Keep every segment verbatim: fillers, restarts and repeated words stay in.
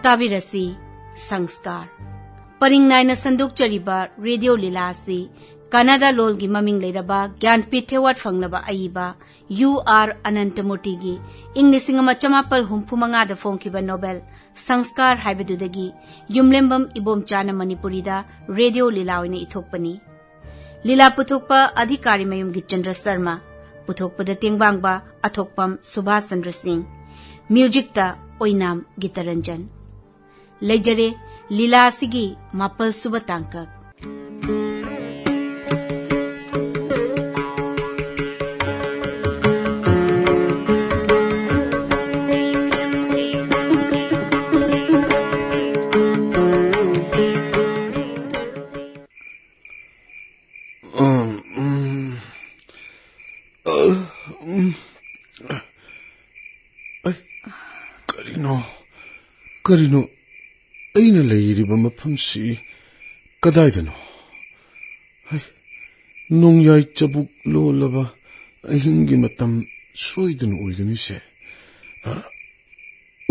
ꯇꯥꯕꯤꯔꯁꯤ, ꯁꯪꯁꯀꯥꯔ꯫ ꯄꯔꯤꯡ ꯅꯥꯏꯅ ꯁꯟꯗꯣꯛꯆꯔꯤꯕ ꯔꯦꯗꯤꯑꯣ ꯂꯤꯂꯥ ꯑꯁꯤ ꯀꯟꯅꯗ ꯂꯣꯜꯒꯤ ꯃꯃꯤꯡ ꯂꯩꯔꯕ ꯒ꯭ꯌꯥꯟꯄꯤꯊ ꯑꯦꯋꯥꯔꯗ ꯐꯪꯂꯕ ꯑꯏꯕ ꯌꯨ ꯑꯥꯔ ꯑꯅꯟꯇꯃꯨꯔꯇꯤꯒꯤ ꯏꯪ ꯂꯤꯁꯤꯡ ꯑꯃ ꯆꯃꯥꯄꯜ ꯍꯨꯝꯐꯨ ꯃꯉꯥꯗ ꯐꯣꯡꯈꯤꯕ ꯅꯣꯕꯦꯜ ꯁꯪꯁꯀꯥꯔ ꯍꯥꯏꯕꯗꯨꯗꯒꯤ ꯌꯨꯝꯂꯦꯝꯕꯝ ꯏꯕꯣꯝꯆꯥꯅ ꯃꯅꯤꯄꯨꯔꯤꯗ ꯔꯦꯗꯤꯑꯣ ꯂꯤꯂꯥ ꯑꯣꯏꯅ ꯏꯊꯣꯛꯄꯅꯤ꯫ ꯂꯤꯂꯥ ꯄꯨꯊꯣꯛꯄ ꯑꯙꯤꯀꯥꯔꯤ ꯃꯌꯨꯝꯒꯤ ꯆꯟꯗ꯭ꯔ ꯁꯔꯃ, ꯄꯨꯊꯣꯛꯄꯗ ꯇꯦꯡꯕꯥꯡꯕ ꯑꯊꯣꯛꯄꯝ ꯁꯨꯚꯥꯁ ꯆꯟꯗ꯭ꯔ ꯁꯤꯡ, ꯃ꯭ꯌꯨꯖꯤꯛꯇ ꯑꯣꯏꯅꯥꯝ ꯒꯤꯇꯔꯟꯖꯟ꯫ ꯂꯩꯖꯔꯦ ꯂꯤꯂꯥ ꯑꯁꯤꯒꯤ ꯃꯥꯄꯜ ꯁꯨꯕ ꯇꯥꯡꯀꯛ꯫ ꯎꯝ, ꯎꯝ꯫ ꯑ, ꯎꯝ꯫ ꯑꯩ, ꯀꯔꯤꯅꯣ? ꯀꯔꯤꯅꯣ? ꯑꯩꯅ ꯂꯩꯔꯤꯕ ꯃꯐꯝꯁꯤ ꯀꯗꯥꯏꯗꯅꯣ? ꯍꯩ, ꯅꯣꯡꯌꯥꯏ ꯆꯕꯨꯛ ꯂꯣꯜꯂꯕ ꯑꯍꯤꯡꯒꯤ ꯃꯇꯝ ꯁꯣꯏꯗꯅ ꯑꯣꯏꯒꯅꯤꯁꯦ꯫ ꯑ,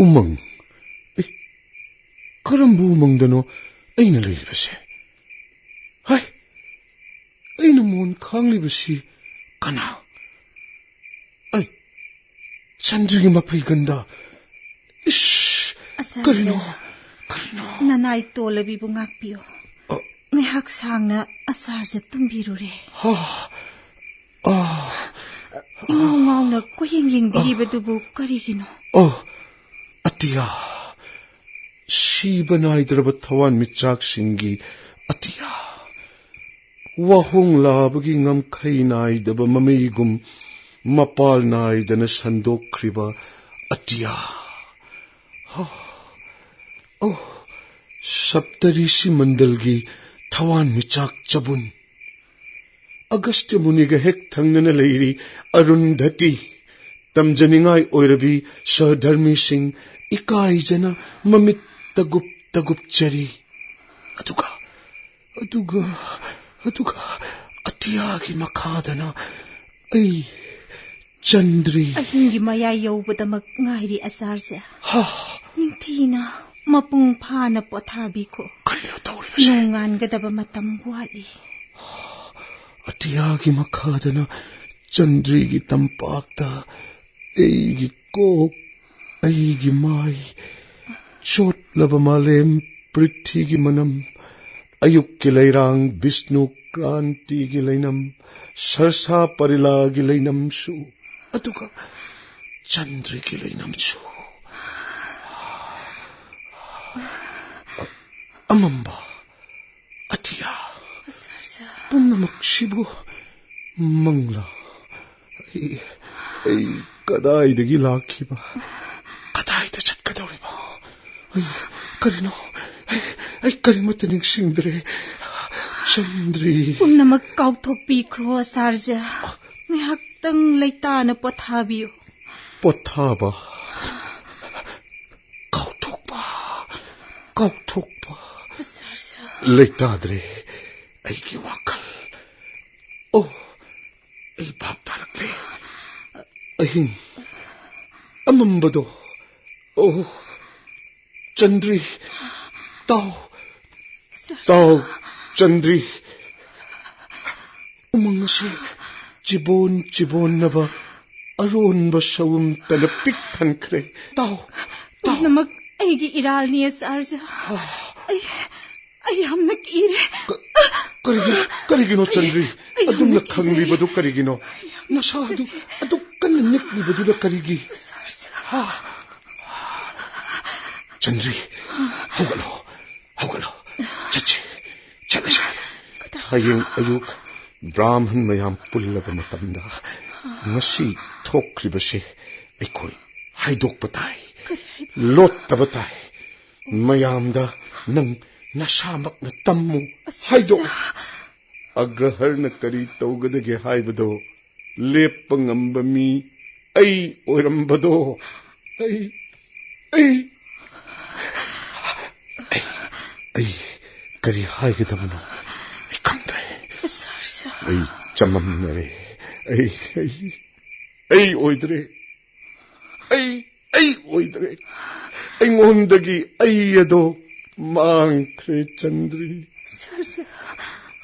ꯎꯃꯪ꯫ ꯑꯦ, ꯀꯔꯝꯕ ꯎꯃꯪꯗꯅꯣ ꯑꯩꯅ ꯂꯩꯔꯤꯕꯁꯦ? ꯍꯥꯏ, ꯑꯩꯅ ꯃꯣꯟ ꯈꯥꯡꯂꯤꯕꯁꯤ ꯀꯅꯥ? ꯑꯩ, ꯆꯟꯗ꯭ꯔꯒꯤ ꯃꯐꯩꯒꯟꯗ꯫ ꯏꯁ, ꯑꯁꯥꯔꯁꯦ, ꯀꯔꯤꯅꯣ? ꯀꯔꯤꯅꯣ? ꯅꯅꯥꯏ ꯇꯣꯜꯂꯕꯤꯕꯨ ꯉꯥꯛꯄꯤꯌꯨ꯫ ꯑ꯫ ꯉꯥꯏꯍꯥꯛ ꯁꯥꯡꯅ ꯑꯁꯥꯔꯁꯦ ꯇꯨꯝꯕꯤꯔꯨꯔꯦ꯫ ꯍꯥ, ꯑ꯫ ꯏꯉꯥꯎ ꯉꯥꯎꯅ ꯀꯣꯏꯌꯦꯡ ꯌꯦꯡꯕꯤꯔꯤꯕꯗꯨꯕꯨ ꯀꯔꯤꯒꯤꯅꯣ? ꯑꯣ, ꯑꯇꯤꯌꯥ꯫ ꯁꯤꯕ ꯅꯥꯏꯗ꯭ꯔꯕ ꯊꯋꯥꯟꯃꯤꯆꯥꯛꯁꯤꯡꯒꯤ ꯑꯇꯤꯌꯥ꯫ ꯋꯥꯍꯣꯡ ꯂꯥꯕꯒꯤ ꯉꯝꯈꯩ ꯅꯥꯏꯗꯕ ꯃꯃꯩꯒꯨꯝ ꯃꯄꯥꯜ ꯅꯥꯏꯗꯅ ꯁꯟꯗꯣꯛꯈ꯭ꯔꯤꯕ ꯑꯇꯤꯌꯥ꯫ ꯍꯣ, ꯑꯣ, ꯁꯞꯇꯔꯤꯁꯤ ꯃꯟꯗꯜꯒꯤ ꯊꯋꯥꯟꯃꯤꯆꯥꯛ ꯆꯕꯨꯟ꯫ ꯑꯒꯁꯇ꯭ꯌ ꯃꯨꯅꯤꯒ ꯍꯦꯛ ꯊꯪꯅꯅ ꯂꯩꯔꯤ ꯑꯔꯨꯟꯙꯇꯤ꯫ ꯇꯝꯖꯅꯤꯡꯉꯥꯏ ꯑꯣꯏꯔꯕꯤ ꯁꯍꯙꯔꯃꯤꯁꯤꯡ ꯏꯀꯥꯏꯖꯅ ꯃꯃꯤꯠ ꯇꯒꯨꯞ ꯇꯒꯨꯞꯆꯔꯤ꯫ ꯑꯗꯨꯒ, ꯑꯗꯨꯒ, ꯑꯗꯨꯒ ꯑꯇꯤꯌꯥꯒꯤ ꯃꯈꯥꯗꯅ ꯑꯩ ꯆꯟꯗ꯭ꯔꯤ꯫ ꯑꯍꯤꯡꯒꯤ ꯃꯌꯥꯏ ꯌꯧꯕꯗꯃꯛ ꯉꯥꯏꯔꯤ ꯑꯆꯥꯔꯁꯦ꯫ ꯍꯥ꯫ ꯅꯤꯡꯊꯤꯅ ꯃꯄꯨꯡ ꯐꯥꯅ ꯄꯣꯊꯥꯕꯤꯈꯣ꯫ ꯀꯔꯤꯅꯣ ꯇꯧꯔꯤꯕꯁꯦ? ꯅꯣꯡꯉꯥꯟꯒꯗꯕ ꯃꯇꯝ ꯋꯥꯠꯂꯤ꯫ ꯑꯇꯤꯌꯥꯒꯤ ꯃꯈꯥꯗꯅ ꯆꯟꯗ꯭ꯔꯤꯒꯤ ꯇꯝꯄꯥꯛꯇ ꯑꯩꯒꯤ ꯀꯣꯛ, ꯑꯩꯒꯤ ꯃꯥꯏ, ꯆꯣꯠꯂꯕ ꯃꯥꯂꯦꯝ ꯄ꯭ꯔꯤꯊꯤꯒꯤ ꯃꯅꯝ, ꯑꯌꯨꯛꯀꯤ ꯂꯩꯔꯥꯡ ꯕꯤꯁꯅꯨ ꯀ꯭ꯔꯥꯟꯇꯤꯒꯤ ꯂꯩꯅꯝ, ꯁꯔꯁꯥ ꯄꯔꯤꯂꯥꯒꯤ ꯂꯩꯅꯝꯁꯨ, ꯑꯗꯨꯒ ꯆꯟꯗ꯭ꯔꯒꯤ ꯂꯩꯅꯝꯁꯨ꯫ ꯑꯃꯝꯕ, ꯑꯇꯤꯌꯥ, ꯄꯨꯝꯅꯃꯛꯁꯤꯕꯨ ꯃꯪꯂꯥ? ꯑꯩ, ꯑꯩ ꯀꯗꯥꯏꯗꯒꯤ ꯂꯥꯛꯈꯤꯕ? ꯀꯗꯥꯏꯗ ꯆꯠꯀꯗꯧꯔꯤꯕ? ꯑꯩ ꯀꯔꯤꯅꯣ? ꯑꯩ, ꯑꯩ ꯀꯔꯤꯃꯠꯇ ꯅꯤꯡꯁꯤꯡꯗ꯭ꯔꯦ꯫ ꯆꯟꯗ꯭ꯔꯤ꯫ ꯄꯨꯝꯅꯃꯛ ꯀꯥꯎꯊꯣꯛꯄꯤꯈ꯭ꯔꯣ, ꯑꯆꯥꯔꯖ꯫ ꯉꯥꯏꯍꯥꯛꯇꯪ ꯂꯩꯇꯥꯅ ꯄꯣꯊꯥꯕꯤꯌꯨ꯫ ꯄꯣꯊꯥꯕ? ꯀꯥꯎꯊꯣꯛꯄ? ꯀꯥꯎꯊꯣꯛꯄ? ꯑꯆꯥꯔꯖ꯫ ꯂꯩꯇꯥꯗ꯭ꯔꯦ ꯑꯩꯒꯤ ꯋꯥꯈꯜ꯫ ꯑꯣ, ꯑꯩ ꯚꯥꯞ ꯇꯥꯔꯛꯂꯦ꯫ ꯑꯍꯤꯡ ꯑꯃꯝꯕꯗꯣ꯫ ꯑꯣ, ꯆꯟꯗ꯭ꯔꯤ, ꯇꯥꯎ, ꯇꯥꯎ, ꯆꯟꯗ꯭ꯔꯤ꯫ ꯎꯃꯪ ꯑꯁꯤ ꯆꯤꯕꯣꯟ ꯆꯤꯕꯣꯟꯅꯕ ꯑꯔꯣꯟꯕ ꯁꯎꯝꯇꯅ ꯄꯤꯛ ꯊꯟꯈ꯭ꯔꯦ꯫ ꯇꯥꯎ, ꯇꯥꯎ꯫ ꯄꯨꯝꯅꯃꯛ ꯑꯩꯒꯤ ꯏꯔꯥꯜꯅꯤ, ꯑꯆꯥꯔꯖ꯫ ꯑꯩ, ꯑꯩ ꯌꯥꯝꯅ ꯀꯤꯔꯦ꯫ ꯀ-, ꯀꯔꯤꯒꯤ-, ꯀꯔꯤꯒꯤꯅꯣ, ꯆꯟꯗ꯭ꯔꯤ? ꯑꯩ ꯌꯥꯝꯅ ꯑꯗꯨꯝꯅ ꯀꯤꯖꯩ꯫ ꯈꯪꯂꯤꯕꯗꯨ ꯀꯔꯤꯒꯤꯅꯣ? ꯅꯁꯥ ꯑꯗꯨ ꯑꯗꯨꯛ ꯀꯟꯅ ꯅꯤꯛꯂꯤꯕꯗꯨꯅ ꯀꯔꯤꯒꯤ? ꯑꯆꯥꯔꯖ꯫ ꯍꯥ? ꯆꯟꯗ꯭ꯔꯤ, ꯍꯧꯒꯠꯂꯣ, ꯍꯧꯒꯠꯂꯣ, ꯆꯠꯁꯤ, ꯆꯠꯂꯁꯤ꯫ ꯍꯌꯦꯡ ꯑꯌꯨꯛ ꯕ꯭ꯔꯥꯍꯃꯟ ꯃꯌꯥꯝ ꯄꯨꯜꯂꯕ ꯃꯇꯝꯗ ꯉꯁꯤ ꯊꯣꯛꯈ꯭ꯔꯤꯕꯁꯦ ꯑꯩꯈꯣꯏ ꯍꯥꯏꯗꯣꯛꯄ ꯇꯥꯏ, ꯂꯣꯠꯇꯕ ꯇꯥꯏ꯫ ꯃꯌꯥꯝꯗ ꯅꯪ ꯅꯁꯥꯃꯛꯅ ꯇꯝꯃꯨ, ꯍꯥꯏꯗꯣꯛꯎ꯫ ꯑꯒ꯭ꯔꯍꯔꯅ ꯀꯔꯤ ꯇꯧꯒꯗꯒꯦ ꯍꯥꯏꯕꯗꯣ ꯂꯦꯞꯄ ꯉꯝꯕ ꯃꯤ ꯑꯩ ꯑꯣꯏꯔꯝꯕꯗꯣ꯫ ꯑꯩ, ꯑꯩ, ꯑꯩ, ꯑꯩ ꯀꯔꯤ ꯍꯥꯏꯒꯗꯕꯅꯣ? ꯑꯩ ꯈꯪꯗ꯭ꯔꯦ꯫ ꯑꯆꯥꯔꯖ꯫ ꯑꯩ ꯆꯃꯝꯅꯔꯦ꯫ ꯑꯩ, ꯑꯩ, ꯑꯩ ꯑꯣꯏꯗ꯭ꯔꯦ꯫ ꯑꯩ, ꯑꯩ ꯑꯣꯏꯗ꯭ꯔꯦ꯫ ꯑꯩꯉꯣꯟꯗꯒꯤ ꯑꯩ ꯑꯗꯣ ꯃꯥꯡꯈ꯭ꯔꯦ, ꯆꯟꯗ꯭ꯔꯤ꯫ ꯁꯥꯔꯁꯦ꯫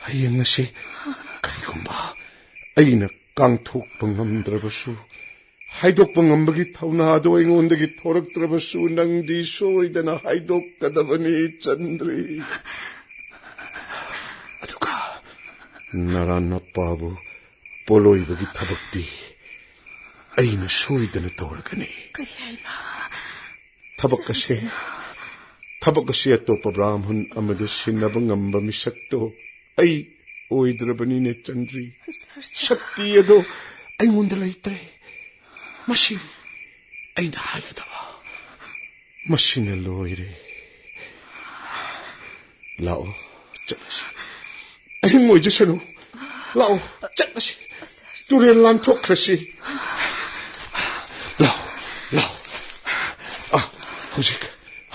ꯍꯌꯦꯡ ꯑꯁꯤ ꯀꯔꯤꯒꯨꯝꯕ ꯑꯩꯅ ꯀꯥꯡꯊꯣꯛꯄ ꯉꯝꯗ꯭ꯔꯕꯁꯨ, ꯍꯥꯏꯗꯣꯛꯄ ꯉꯝꯕꯒꯤ ꯊꯧꯅꯥ ꯑꯗꯨ ꯑꯩꯉꯣꯟꯗꯒꯤ ꯊꯣꯔꯛꯇ꯭ꯔꯕꯁꯨ, ꯅꯪꯗꯤ ꯁꯣꯏꯗꯅ ꯍꯥꯏꯗꯣꯛꯀꯗꯕꯅꯤ, ꯆꯟꯗ꯭ꯔꯤ꯫ ꯑꯗꯨꯒ ꯅꯔꯥ ꯅꯄꯥꯕꯨ ꯄꯣꯂꯣꯏꯕꯒꯤ ꯊꯕꯛꯇꯤ ꯑꯩꯅ ꯁꯣꯏꯗꯅ ꯇꯧꯔꯒꯅꯤ꯫ ꯀꯔꯤ ꯍꯥꯏꯕ? ꯊꯕꯛ ꯑꯁꯤ, ꯊꯕꯛ ꯑꯁꯤ ꯑꯇꯣꯞꯄ ꯕ꯭ꯔꯥꯍꯃꯟ ꯑꯃꯗ ꯁꯤꯟꯅꯕ ꯉꯝꯕ ꯃꯤꯁꯛꯇꯣ ꯑꯩ ꯑꯣꯏꯗ꯭ꯔꯕꯅꯤꯅꯦ, ꯆꯟꯗ꯭ꯔꯤ꯫ ꯁꯛꯇꯤ ꯑꯗꯣ ꯑꯩꯉꯣꯟꯗ ꯂꯩꯇ꯭ꯔꯦ꯫ ꯃꯁꯤꯅꯤ ꯑꯩꯅ ꯍꯥꯏꯒꯗꯕ꯫ ꯃꯁꯤꯅ ꯂꯣꯏꯔꯦ꯫ ꯂꯥꯛꯑꯣ, ꯆꯠꯂꯁꯤ꯫ ꯑꯍꯤꯡ ꯑꯣꯏꯖꯁꯅꯨ꯫ ꯂꯥꯛꯑꯣ, ꯆꯠꯂꯁꯤ꯫ ꯇꯨꯔꯦꯜ ꯂꯥꯟꯊꯣꯛꯈ꯭ꯔꯁꯤ꯫ ꯂꯥꯛꯑꯣ, ꯂꯥꯛꯑꯣ꯫ ꯑ, ꯍꯧꯖꯤꯛ,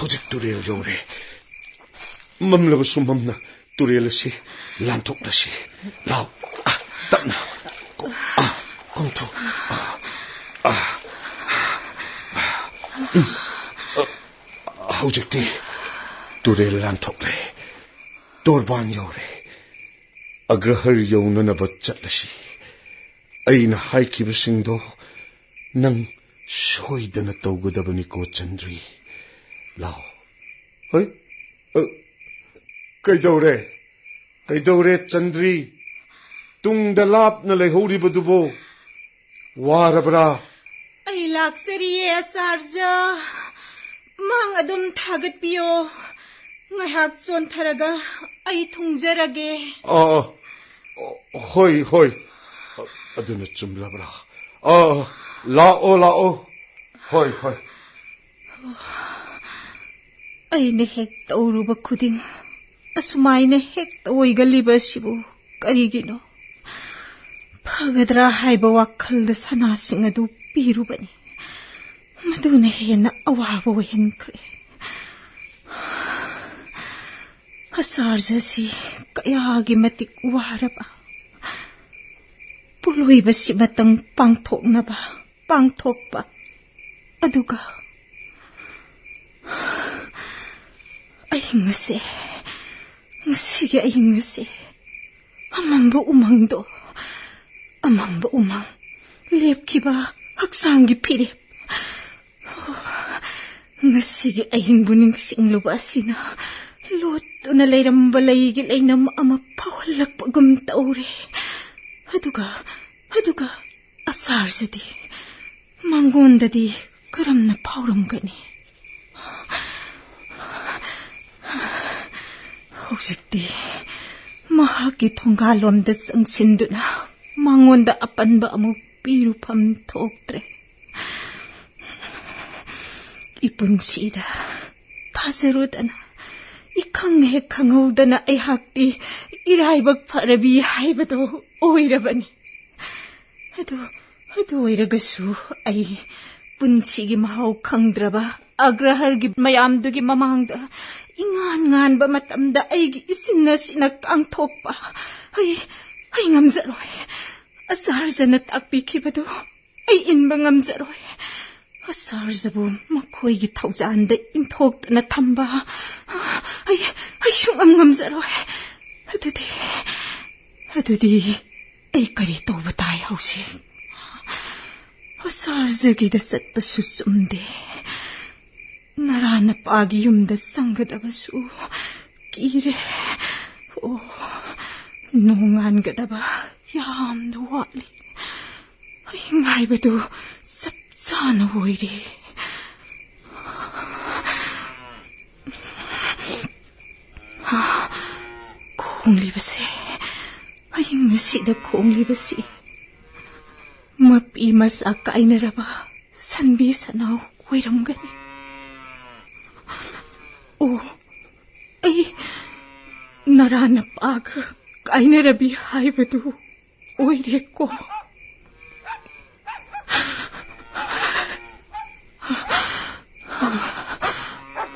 ꯍꯧꯖꯤꯛ ꯇꯨꯔꯦꯜ ꯌꯧꯔꯦ꯫ ꯃꯝꯂꯕꯁꯨ ꯃꯝꯅ ꯇꯨꯔꯦꯜ ꯑꯁꯤ ꯂꯥꯟꯊꯣꯛꯂꯁꯤ꯫ ꯂꯥꯛꯑꯣ꯫ ꯑ, ꯇꯞꯅ꯫ ꯀꯣ-, ꯑ, ꯀꯣꯝꯊꯧ꯫ ꯑ, ꯑ, ꯑ, ꯎꯝ꯫ ꯑ, ꯍꯧꯖꯤꯛꯇꯤ ꯇꯨꯔꯦꯜ ꯂꯥꯟꯊꯣꯛꯂꯦ꯫ ꯇꯣꯔꯕꯥꯟ ꯌꯧꯔꯦ꯫ ꯑꯒ꯭ꯔꯍꯔ ꯌꯧꯅꯅꯕ ꯆꯠꯂꯁꯤ꯫ ꯑꯩꯅ ꯍꯥꯏꯈꯤꯕꯁꯤꯡꯗꯣ ꯅꯪ ꯁꯣꯏꯗꯅ ꯇꯧꯒꯗꯕꯅꯤꯀꯣ, ꯆꯟꯗ꯭ꯔꯤ꯫ ꯂꯥꯛꯑꯣ꯫ ꯍꯣꯏ? ꯑ, ꯀꯩꯗꯧꯔꯦ? ꯀꯩꯗꯧꯔꯦ, ꯆꯟꯗ꯭ꯔꯤ? ꯇꯨꯡꯗ ꯂꯥꯞꯅ ꯂꯩꯍꯧꯔꯤꯕꯗꯨꯕꯨ ꯋꯥꯔꯕ꯭ꯔꯥ? ꯑꯩ ꯂꯥꯛꯆꯔꯤꯌꯦ, ꯑꯆꯥꯔꯖ꯫ ꯃꯥꯡ ꯑꯗꯨꯝ ꯊꯥꯒꯠꯄꯤꯌꯣ꯫ ꯉꯥꯏꯍꯥꯛ ꯆꯣꯟꯊꯔꯒ ꯑꯩ ꯊꯨꯡꯖꯔꯒꯦ꯫ ꯑ, ꯑ, ꯍꯣꯏ, ꯍꯣꯏ꯫ ꯑꯗꯨꯅ ꯆꯨꯝꯂꯕ꯭ꯔꯥ? ꯑ, ꯂꯥꯛꯑꯣ, ꯂꯥꯛꯑꯣ꯫ ꯍꯣꯏ, ꯍꯣꯏ꯫ ꯑꯩꯅ ꯍꯦꯛ ꯇꯧꯔꯨꯕ ꯈꯨꯗꯤꯡ ꯑꯁꯨꯃꯥꯏꯅ ꯍꯦꯛꯇ ꯑꯣꯏꯒꯜꯂꯤꯕ ꯑꯁꯤꯕꯨ ꯀꯔꯤꯒꯤꯅꯣ? ꯐꯒꯗ꯭ꯔꯥ ꯍꯥꯏꯕ ꯋꯥꯈꯜꯗ ꯁꯅꯥꯁꯤꯡ ꯑꯗꯨ ꯄꯤꯔꯨꯕꯅꯤ꯫ ꯃꯗꯨꯅ ꯍꯦꯟꯅ ꯑꯋꯥꯕ ꯑꯣꯏꯍꯟꯈ꯭ꯔꯦ꯫ ꯑꯆꯥꯔꯖ ꯑꯁꯤ ꯀꯌꯥꯒꯤ ꯃꯇꯤꯛ ꯋꯥꯔꯕ꯫ ꯄꯣꯠꯂꯣꯏꯕꯁꯤꯃꯇꯪ ꯄꯥꯡꯊꯣꯛꯅꯕ ꯄꯥꯡꯊꯣꯛꯄ꯫ ꯑꯗꯨꯒ ꯑꯍꯤꯡ ꯑꯁꯦ, ꯉꯁꯤꯒꯤ ꯑꯍꯤꯡ ꯑꯁꯦ, ꯑꯃꯝꯕ ꯎꯃꯪꯗꯣ, ꯑꯃꯝꯕ ꯎꯃꯪ, ꯂꯦꯞꯈꯤꯕ ꯍꯛꯆꯥꯡꯒꯤ ꯐꯤꯔꯦꯞ꯫ ꯉꯁꯤꯒꯤ ꯑꯍꯤꯡꯕꯨ ꯅꯤꯡꯁꯤꯡꯂꯨꯕ ꯑꯁꯤꯅ ꯂꯣꯠꯇꯨꯅ ꯂꯩꯔꯝꯕ ꯂꯩꯒꯤ ꯂꯩꯅꯝ ꯑꯃ ꯐꯥꯎꯍꯜꯂꯛꯄꯒꯨꯝ ꯇꯧꯔꯦ꯫ ꯑꯗꯨꯒ, ꯑꯗꯨꯒ ꯑꯆꯥꯔꯖꯗꯤ, ꯃꯉꯣꯟꯗꯗꯤ ꯀꯔꯝꯅ ꯐꯥꯎꯔꯝꯒꯅꯤ? ꯍꯧꯖꯤꯛꯇꯤ ꯃꯍꯥꯛꯀꯤ ꯊꯣꯡꯒꯥꯜꯂꯣꯝꯗ ꯆꯪꯁꯤꯟꯗꯨꯅ ꯃꯉꯣꯟꯗ ꯑꯄꯟꯕ ꯑꯃꯨꯛ ꯄꯤꯔꯨꯐꯝ ꯊꯣꯛꯇ꯭ꯔꯦ꯫ ꯏꯄꯨꯟꯁꯤꯗ ꯊꯥꯖꯔꯨꯗꯅ, ꯏꯈꯪ ꯍꯦꯛ ꯈꯪꯍꯧꯗꯅ ꯑꯩꯍꯥꯛꯇꯤ ꯏꯔꯥꯏꯕꯛ ꯐꯔꯕꯤ ꯍꯥꯏꯕꯗꯣ ꯑꯣꯏꯔꯕꯅꯤ꯫ ꯑꯗꯨ, ꯑꯗꯨ ꯑꯣꯏꯔꯒꯁꯨ ꯑꯩ ꯄꯨꯟꯁꯤꯒꯤ ꯃꯍꯥꯎ ꯈꯪꯗ꯭ꯔꯕ ꯑꯒ꯭ꯔꯍꯔꯒꯤ ꯃꯌꯥꯝꯗꯨꯒꯤ ꯃꯃꯥꯡꯗ ꯏꯉꯥꯟ ꯉꯥꯟꯕ ꯃꯇꯝꯗ ꯑꯩꯒꯤ ꯏꯆꯤꯟ ꯑꯁꯤꯅ ꯀꯥꯡꯊꯣꯛꯄ ꯑꯩ, ꯑꯩ ꯉꯝꯖꯔꯣꯏ꯫ ꯑꯆꯥꯔꯖꯅ ꯇꯥꯛꯄꯤꯈꯤꯕꯗꯨ ꯑꯩ ꯏꯟꯕ ꯉꯝꯖꯔꯣꯏ꯫ ꯑꯆꯥꯔꯖꯕꯨ ꯃꯈꯣꯏꯒꯤ ꯊꯧꯖꯥꯟꯗ ꯏꯟꯊꯣꯛꯇꯨꯅ ꯊꯝꯕ ꯑꯩ, ꯑꯩ ꯁꯨꯡꯉꯝ ꯉꯝꯖꯔꯣꯏ꯫ ꯑꯗꯨꯗꯤ, ꯑꯗꯨꯗꯤ ꯑꯩ ꯀꯔꯤ ꯇꯧꯕ ꯇꯥꯏ ꯍꯧꯖꯤꯛ? ꯑꯆꯥꯔꯖꯒꯤꯗ ꯆꯠꯄꯁꯨ ꯆꯨꯝꯗꯦ꯫ ꯅꯔꯥ ꯅꯄꯥꯒꯤ ꯌꯨꯝꯗ ꯆꯪꯒꯗꯕꯁꯨ ꯀꯤꯔꯦ꯫ ꯑꯣ, ꯅꯣꯡꯉꯥꯟꯒꯗꯕ ꯌꯥꯝꯅ ꯋꯥꯠꯂꯤ꯫ ꯑꯩ ꯉꯥꯏꯕꯗꯨ ꯆꯞ ꯆꯥꯅ ꯑꯣꯏꯔꯦ꯫ ꯈꯣꯡꯂꯤꯕꯁꯦ, ꯑꯍꯤꯡ ꯑꯁꯤꯗ ꯈꯣꯡꯂꯤꯕꯁꯤ ꯃꯄꯤ ꯃꯆꯥ ꯀꯥꯏꯅꯔꯕ ꯁꯟꯕꯤ ꯁꯟꯅꯥꯎ ꯑꯣꯏꯔꯝꯒꯅꯤ꯫ ꯑꯣ, ꯑꯩ ꯅꯔꯥ ꯅꯄꯥꯒ ꯀꯥꯏꯅꯔꯕꯤ ꯍꯥꯏꯕꯗꯨ ꯑꯣꯏꯔꯦꯀꯣ꯫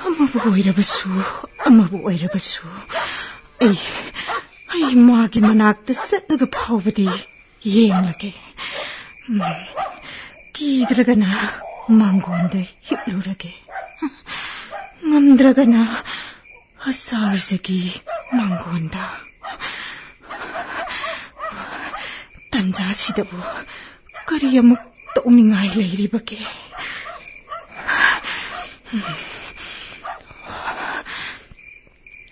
ꯑꯃꯕꯨ ꯑꯣꯏꯔꯕꯁꯨ, ꯑꯃꯕꯨ ꯑꯣꯏꯔꯕꯁꯨ, ꯑꯩ, ꯑꯩ ꯃꯥꯒꯤ ꯃꯅꯥꯛꯇ ꯆꯠꯂꯒ ꯐꯥꯎꯕꯗꯤ ꯌꯦꯡꯂꯒꯦ꯫ ꯎꯝ, ꯀꯤꯗ꯭ꯔꯒꯅ ꯃꯥꯡꯒꯣꯟꯗ ꯍꯤꯞꯂꯨꯔꯒꯦ꯫ ꯉꯝꯗ꯭ꯔꯒꯅ ꯑꯆꯥꯔꯖꯒꯤ ꯃꯥꯡꯒꯣꯟꯗ꯫ ꯇꯟꯖꯥꯁꯤꯗꯕꯨ ꯀꯔꯤ ꯑꯃꯨꯛ ꯇꯧꯅꯤꯡꯉꯥꯏ ꯂꯩꯔꯤꯕꯒꯦ?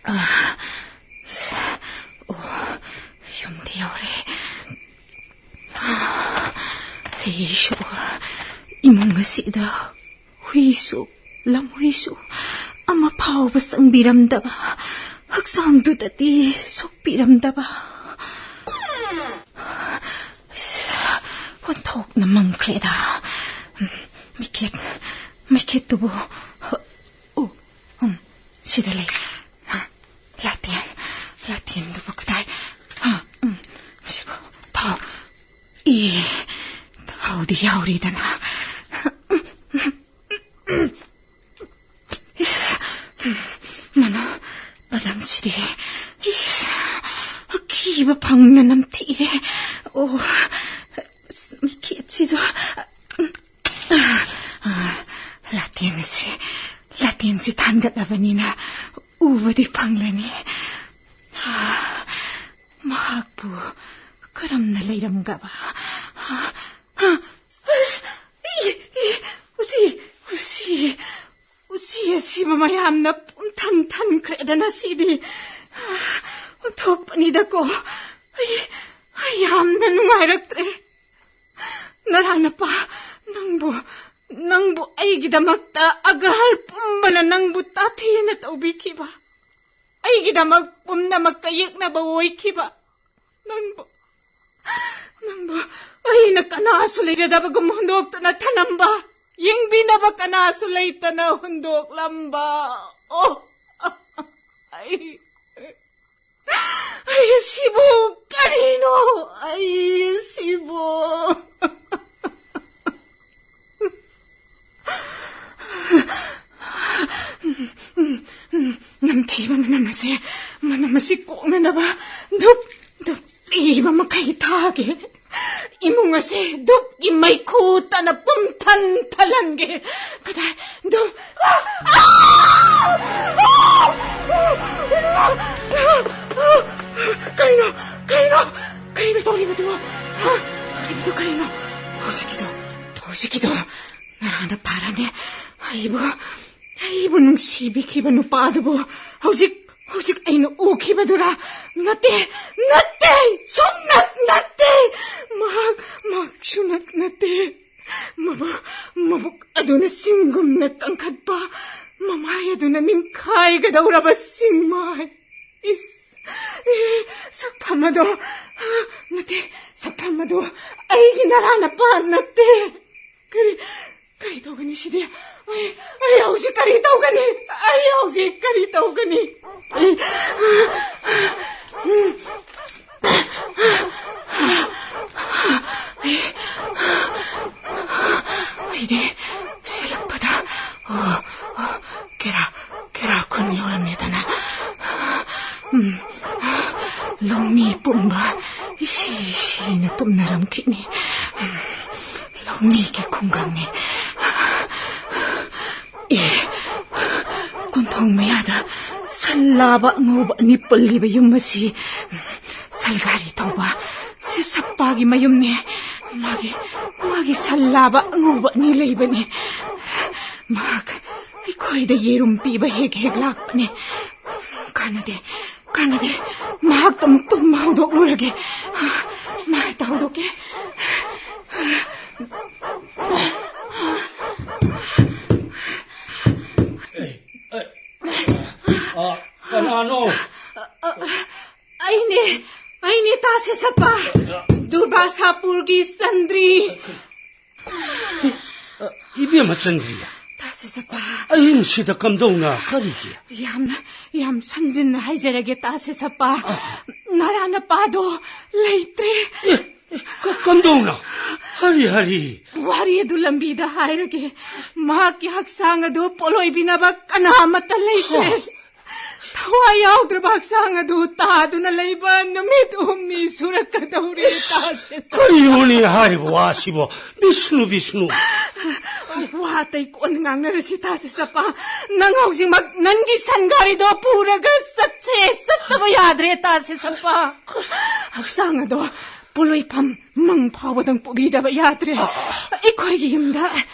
ꯑꯣ, ꯌꯨꯝꯗ ꯌꯧꯔꯦ꯫ ꯍꯩ ꯁꯣꯔ, ꯏꯃꯨꯡ ꯑꯁꯤꯗ ꯍꯨꯏꯁꯨ, ꯂꯝꯍꯨꯏꯁꯨ ꯑꯃ ꯐꯥꯎꯕ ꯆꯪꯕꯤꯔꯝꯗꯕ, ꯍꯛꯆꯥꯡꯗꯨꯗꯗꯤ ꯁꯣꯛꯄꯤꯔꯝꯗꯕ꯫ ꯑꯁ, ꯑꯣꯟꯊꯣꯛꯅ ꯃꯝꯈ꯭ꯔꯦꯗ꯫ ꯃꯩꯈꯦꯠ, ꯃꯩꯈꯦꯠꯇꯨꯕꯨ, ꯑꯣ, ꯎꯝ, ꯁꯤꯗ ꯂꯩ꯫ ꯍꯥ? ꯂꯥꯇꯦꯟ, ꯂꯥꯇꯦꯟꯗꯨꯕꯨ ꯀꯗꯥꯏ? ꯍꯥ? ꯎꯝ, ꯁꯤꯕꯨ ꯊꯥꯎ꯫ ꯑꯦ, ꯊꯥꯎꯗꯤ ꯌꯥꯎꯔꯤꯗꯅ꯫ ꯏꯁ, ꯃꯅꯣ, ꯃꯅꯝꯁꯤꯗꯤ꯫ ꯏꯁ, ꯑꯀꯤꯕ ꯐꯪꯅ ꯅꯝꯊꯤꯔꯦ꯫ ꯑꯣ, ꯑꯁ, ꯃꯩꯈꯦꯠꯁꯤꯁꯨ꯫ ꯂꯥꯇꯦꯟ ꯑꯁꯤ, ꯂꯥꯇꯦꯟꯁꯤ ꯊꯥꯟꯒꯠꯂꯕꯅꯤꯅ ꯎꯕꯗꯤ ꯐꯪꯂꯅꯤ꯫ ꯃꯍꯥꯛꯄꯨ ꯀꯔꯝꯅ ꯂꯩꯔꯝꯒꯕ? ꯑꯁ, ꯏ, ꯏ, ꯎꯆꯤ, ꯎꯆꯤ, ꯎꯆꯤ ꯑꯁꯤꯕ ꯃꯌꯥꯝꯅ ꯄꯨꯝꯊꯟ ꯊꯟꯈ꯭ꯔꯦꯗꯅ ꯁꯤꯗꯤ꯫ ꯑꯣꯟꯊꯣꯛꯄꯅꯤꯗꯀꯣ꯫ ꯑꯩ, ꯑꯩ ꯌꯥꯝꯅ ꯅꯨꯡꯉꯥꯏꯔꯛꯇ꯭ꯔꯦ꯫ ꯅꯔꯥꯅꯄꯥ, ꯅꯪꯕꯨ, ꯅꯪꯕꯨ ꯑꯩꯒꯤꯗꯃꯛꯇ ꯑꯒꯔꯍꯔ ꯄꯨꯝꯕꯅ ꯅꯪꯕꯨ ꯇꯥꯊꯤꯅ ꯇꯧꯕꯤꯈꯤꯕ, ꯑꯩꯒꯤꯗꯃꯛ ꯄꯨꯝꯅꯃꯛꯀ ꯌꯦꯛꯅꯕ ꯑꯣꯏꯈꯤꯕ, ꯅꯪꯕꯨ, ꯅꯪꯕꯨ ꯑꯩꯅ ꯀꯅꯥꯁꯨ ꯂꯩꯖꯗꯕꯒꯨꯝ ꯍꯨꯟꯗꯣꯛꯇꯨꯅ ꯊꯅꯝꯕ, ꯌꯦꯡꯕꯤꯅꯕ ꯀꯅꯥꯁꯨ ꯂꯩꯇꯅ ꯍꯨꯟꯗꯣꯛꯂꯝꯕ꯫ ꯑꯣ, ꯑꯩ, ꯑꯩ ꯁꯤꯕꯨ ꯀꯔꯤꯅꯣ? ꯑꯩ ꯁꯤꯕꯨ꯫ ꯅꯝꯊꯤꯕ ꯃꯅꯝ ꯑꯁꯦ, ꯃꯅꯝ ꯑꯁꯤ ꯀꯣꯛꯅꯅꯕ ꯙꯨꯞ, ꯙꯨꯞ ꯂꯩꯕ ꯃꯈꯩ ꯊꯥꯒꯦ꯫ ꯏꯃꯨꯡ ꯑꯁꯦ ꯙꯨꯞꯀꯤ ꯃꯩꯈꯨ ꯇꯅ ꯄꯨꯝꯊꯟ ꯊꯜꯍꯟꯒꯦ꯫ ꯀꯗꯥꯏ? ꯙꯨꯞ꯫ ꯀꯩꯅꯣ? ꯀꯩꯅꯣ? ꯀꯩꯅꯣ ꯇꯧꯔꯤꯕꯗꯨ? ꯍꯥ? ꯇꯧꯔꯤꯕꯗꯨ ꯀꯔꯤꯅꯣ? ꯍꯧꯖꯤꯛꯀꯤꯗꯣ, ꯍꯧꯖꯤꯛꯀꯤꯗꯣ ꯅꯔꯥꯅ ꯐꯥꯔꯅꯦ꯫ ꯑꯩꯕꯨ, ꯑꯩꯕꯨ ꯅꯨꯡꯁꯤꯕꯤꯈꯤꯕ ꯅꯨꯄꯥꯗꯨꯕꯨ ꯍꯧꯖꯤꯛ, ꯍꯧꯖꯤꯛ ꯑꯩꯅ ꯎꯈꯤꯕꯗꯨꯔꯥ? ꯅꯠꯇꯦ, ꯅꯠꯇꯦ, ꯁꯨꯡꯅꯠ ꯅꯠꯇꯦ꯫ ꯃꯍꯥꯛ, ꯃꯍꯥꯛ ꯁꯨꯡꯅꯠ ꯅꯠꯇꯦ꯫ ꯃꯕꯨꯛ, ꯃꯕꯨꯛ ꯑꯗꯨꯅ ꯆꯤꯡꯒꯨꯝꯅ ꯀꯟꯈꯠꯄ, ꯃꯃꯥꯏ ꯑꯗꯨꯅ ꯅꯤꯡꯈꯥꯏꯒꯗꯧꯔꯕ ꯆꯤꯡꯃꯥꯏ꯫ ꯏꯁ, ꯑꯦ, ꯁꯛꯐꯝ ꯑꯗꯣ, ꯅꯠꯇꯦ, ꯁꯛꯐꯝ ꯑꯗꯣ ꯑꯩꯒꯤ ꯅꯔꯥ ꯅꯄꯥ ꯅꯠꯇꯦ꯫ ꯀꯔꯤ, ꯀꯔꯤ ꯇꯧꯒꯅꯤ ꯁꯤꯗꯤ? ꯑꯩ, ꯑꯩ ꯍꯧꯖꯤꯛ ꯀꯔꯤ ꯇꯧꯒꯅꯤ? ꯑꯩ ꯍꯧꯖꯤꯛ ꯀꯔꯤ ꯇꯧꯒꯅꯤ? ꯑꯩ, ꯑꯩꯗꯤ ꯁꯤꯜꯂꯛꯄꯗ, ꯑꯣ, ꯑꯣ, ꯀꯦꯔꯥ, ꯀꯦꯔꯥ ꯈꯨꯟ ꯌꯧꯔꯝꯃꯦꯗꯅ꯫ ꯎꯝ, ꯂꯧꯃꯤ ꯄꯨꯝꯕ ꯏꯁꯤ ꯁꯤꯅ ꯇꯨꯝꯅꯔꯝꯈꯤꯅꯤ꯫ ꯎꯝ, ꯂꯧꯃꯤꯒꯤ ꯈꯨꯡꯒꯪꯅꯤ꯫ ꯑꯦ, ꯀꯣꯟꯊꯣꯡ ꯃꯌꯥꯗ ꯁꯟ ꯂꯥꯕ ꯑꯉꯧꯕ ꯑꯅꯤ ꯄꯨꯜꯂꯤꯕ ꯌꯨꯝ ꯑꯁꯤ ꯁꯜꯒꯥꯔꯤ ꯊꯧꯕ ꯁꯦꯁꯞꯄꯥꯒꯤ ꯃꯌꯨꯝꯅꯦ꯫ ꯃꯥꯒꯤ, ꯃꯥꯒꯤ ꯁꯜ ꯂꯥꯕ ꯑꯉꯧꯕ ꯑꯅꯤ ꯂꯩꯕꯅꯦ꯫ ꯃꯍꯥꯛ ꯑꯩꯈꯣꯏꯗ ꯌꯦꯔꯨꯝ ꯄꯤꯕ ꯍꯦꯛ ꯍꯦꯛ ꯂꯥꯛꯄꯅꯦ꯫ ꯀꯥꯟꯅꯗꯦ, ꯀꯥꯟꯅꯗꯦ꯫ ꯃꯍꯥꯛꯇ ꯑꯃꯨꯛꯇꯪ ꯍꯧꯗꯣꯛꯂꯨꯔꯒꯦ꯫ ꯃꯍꯥꯛꯇ ꯍꯧꯗꯣꯛꯀꯦ꯫ ꯑꯦ, ꯑꯦ, ꯑ, ꯀꯅꯥꯅꯣ? ꯑꯩꯅꯦ, ꯑꯩꯅꯦ, ꯇꯥꯁꯦ ꯁꯠꯄ꯫ ꯗꯨꯔꯕꯥꯁꯥꯄꯨꯔꯒꯤ ꯆꯟꯗ꯭ꯔꯤ꯫ ꯑ, ꯏꯕꯦꯝꯃ ꯆꯟꯗ꯭ꯔꯤ, ꯇꯥꯁꯦ ꯁꯠꯄ꯫ ꯑꯍꯤꯡꯁꯤꯗ ꯀꯝꯗꯧꯅ? ꯀꯔꯤꯒꯤ? ꯌꯥꯝꯅ, ꯌꯥꯝ ꯁꯝꯖꯤꯟꯅ ꯍꯥꯏꯖꯔꯒꯦ, ꯇꯥꯁꯦ ꯁꯠꯄ꯫ ꯅꯔꯥ ꯅꯄꯥꯗꯣ ꯂꯩꯇ꯭ꯔꯦ꯫ ꯑꯦ, ꯑꯦ, ꯀ-, ꯀꯝꯗꯧꯅ? ꯍꯔꯤ, ꯍꯔꯤ꯫ ꯋꯥꯔꯤ ꯑꯗꯨ ꯂꯝꯕꯤꯗ ꯍꯥꯏꯔꯒꯦ꯫ ꯃꯍꯥꯛꯀꯤ ꯍꯛꯆꯥꯡ ꯑꯗꯨ ꯄꯣꯂꯣꯏꯕꯤꯅꯕ ꯀꯅꯥ ꯑꯃꯠꯇ ꯂꯩꯇ꯭ꯔꯦ꯫ ꯍ꯫ ꯊꯋꯥꯏ ꯌꯥꯎꯗ꯭ꯔꯕ ꯍꯛꯆꯥꯡ ꯑꯗꯨ ꯇꯥꯗꯨꯅ ꯂꯩꯕ ꯅꯨꯃꯤꯠ ꯍꯨꯝꯅꯤ ꯁꯨꯔꯛꯀꯗꯧꯔꯦ, ꯏꯁ, ꯇꯥꯁꯦ ꯁꯄꯥ꯫ ꯀꯔꯤꯅꯣꯅꯦ ꯍꯥꯏꯔꯤꯕ ꯋꯥꯁꯤꯕꯣ? ꯕꯤꯁꯅꯨ, ꯕꯤꯁꯅꯨ꯫ ꯋꯥ ꯑꯇꯩ ꯀꯣꯟꯅ ꯉꯥꯡꯅꯔꯁꯤ, ꯇꯥꯁꯦ ꯁꯄꯥ꯫ ꯅꯪ ꯍꯧꯖꯤꯛꯃꯛ ꯅꯪꯒꯤ ꯁꯟ ꯒꯥꯔꯤꯗꯣ ꯄꯨꯔꯒ ꯆꯠꯁꯦ, ꯆꯠꯇꯕ ꯌꯥꯗ꯭ꯔꯦ, ꯇꯥꯁꯦ ꯁꯄꯥ꯫ ꯍꯛꯆꯥꯡ ꯑꯗꯣ ꯄꯣꯂꯣꯏꯐꯝ ꯃꯪ ꯐꯥꯎꯕꯗꯪ ꯄꯨꯕꯤꯗꯕ ꯌꯥꯗ꯭ꯔꯦ꯫ ꯑꯩꯈꯣꯏꯒꯤ ꯌꯨꯝꯗ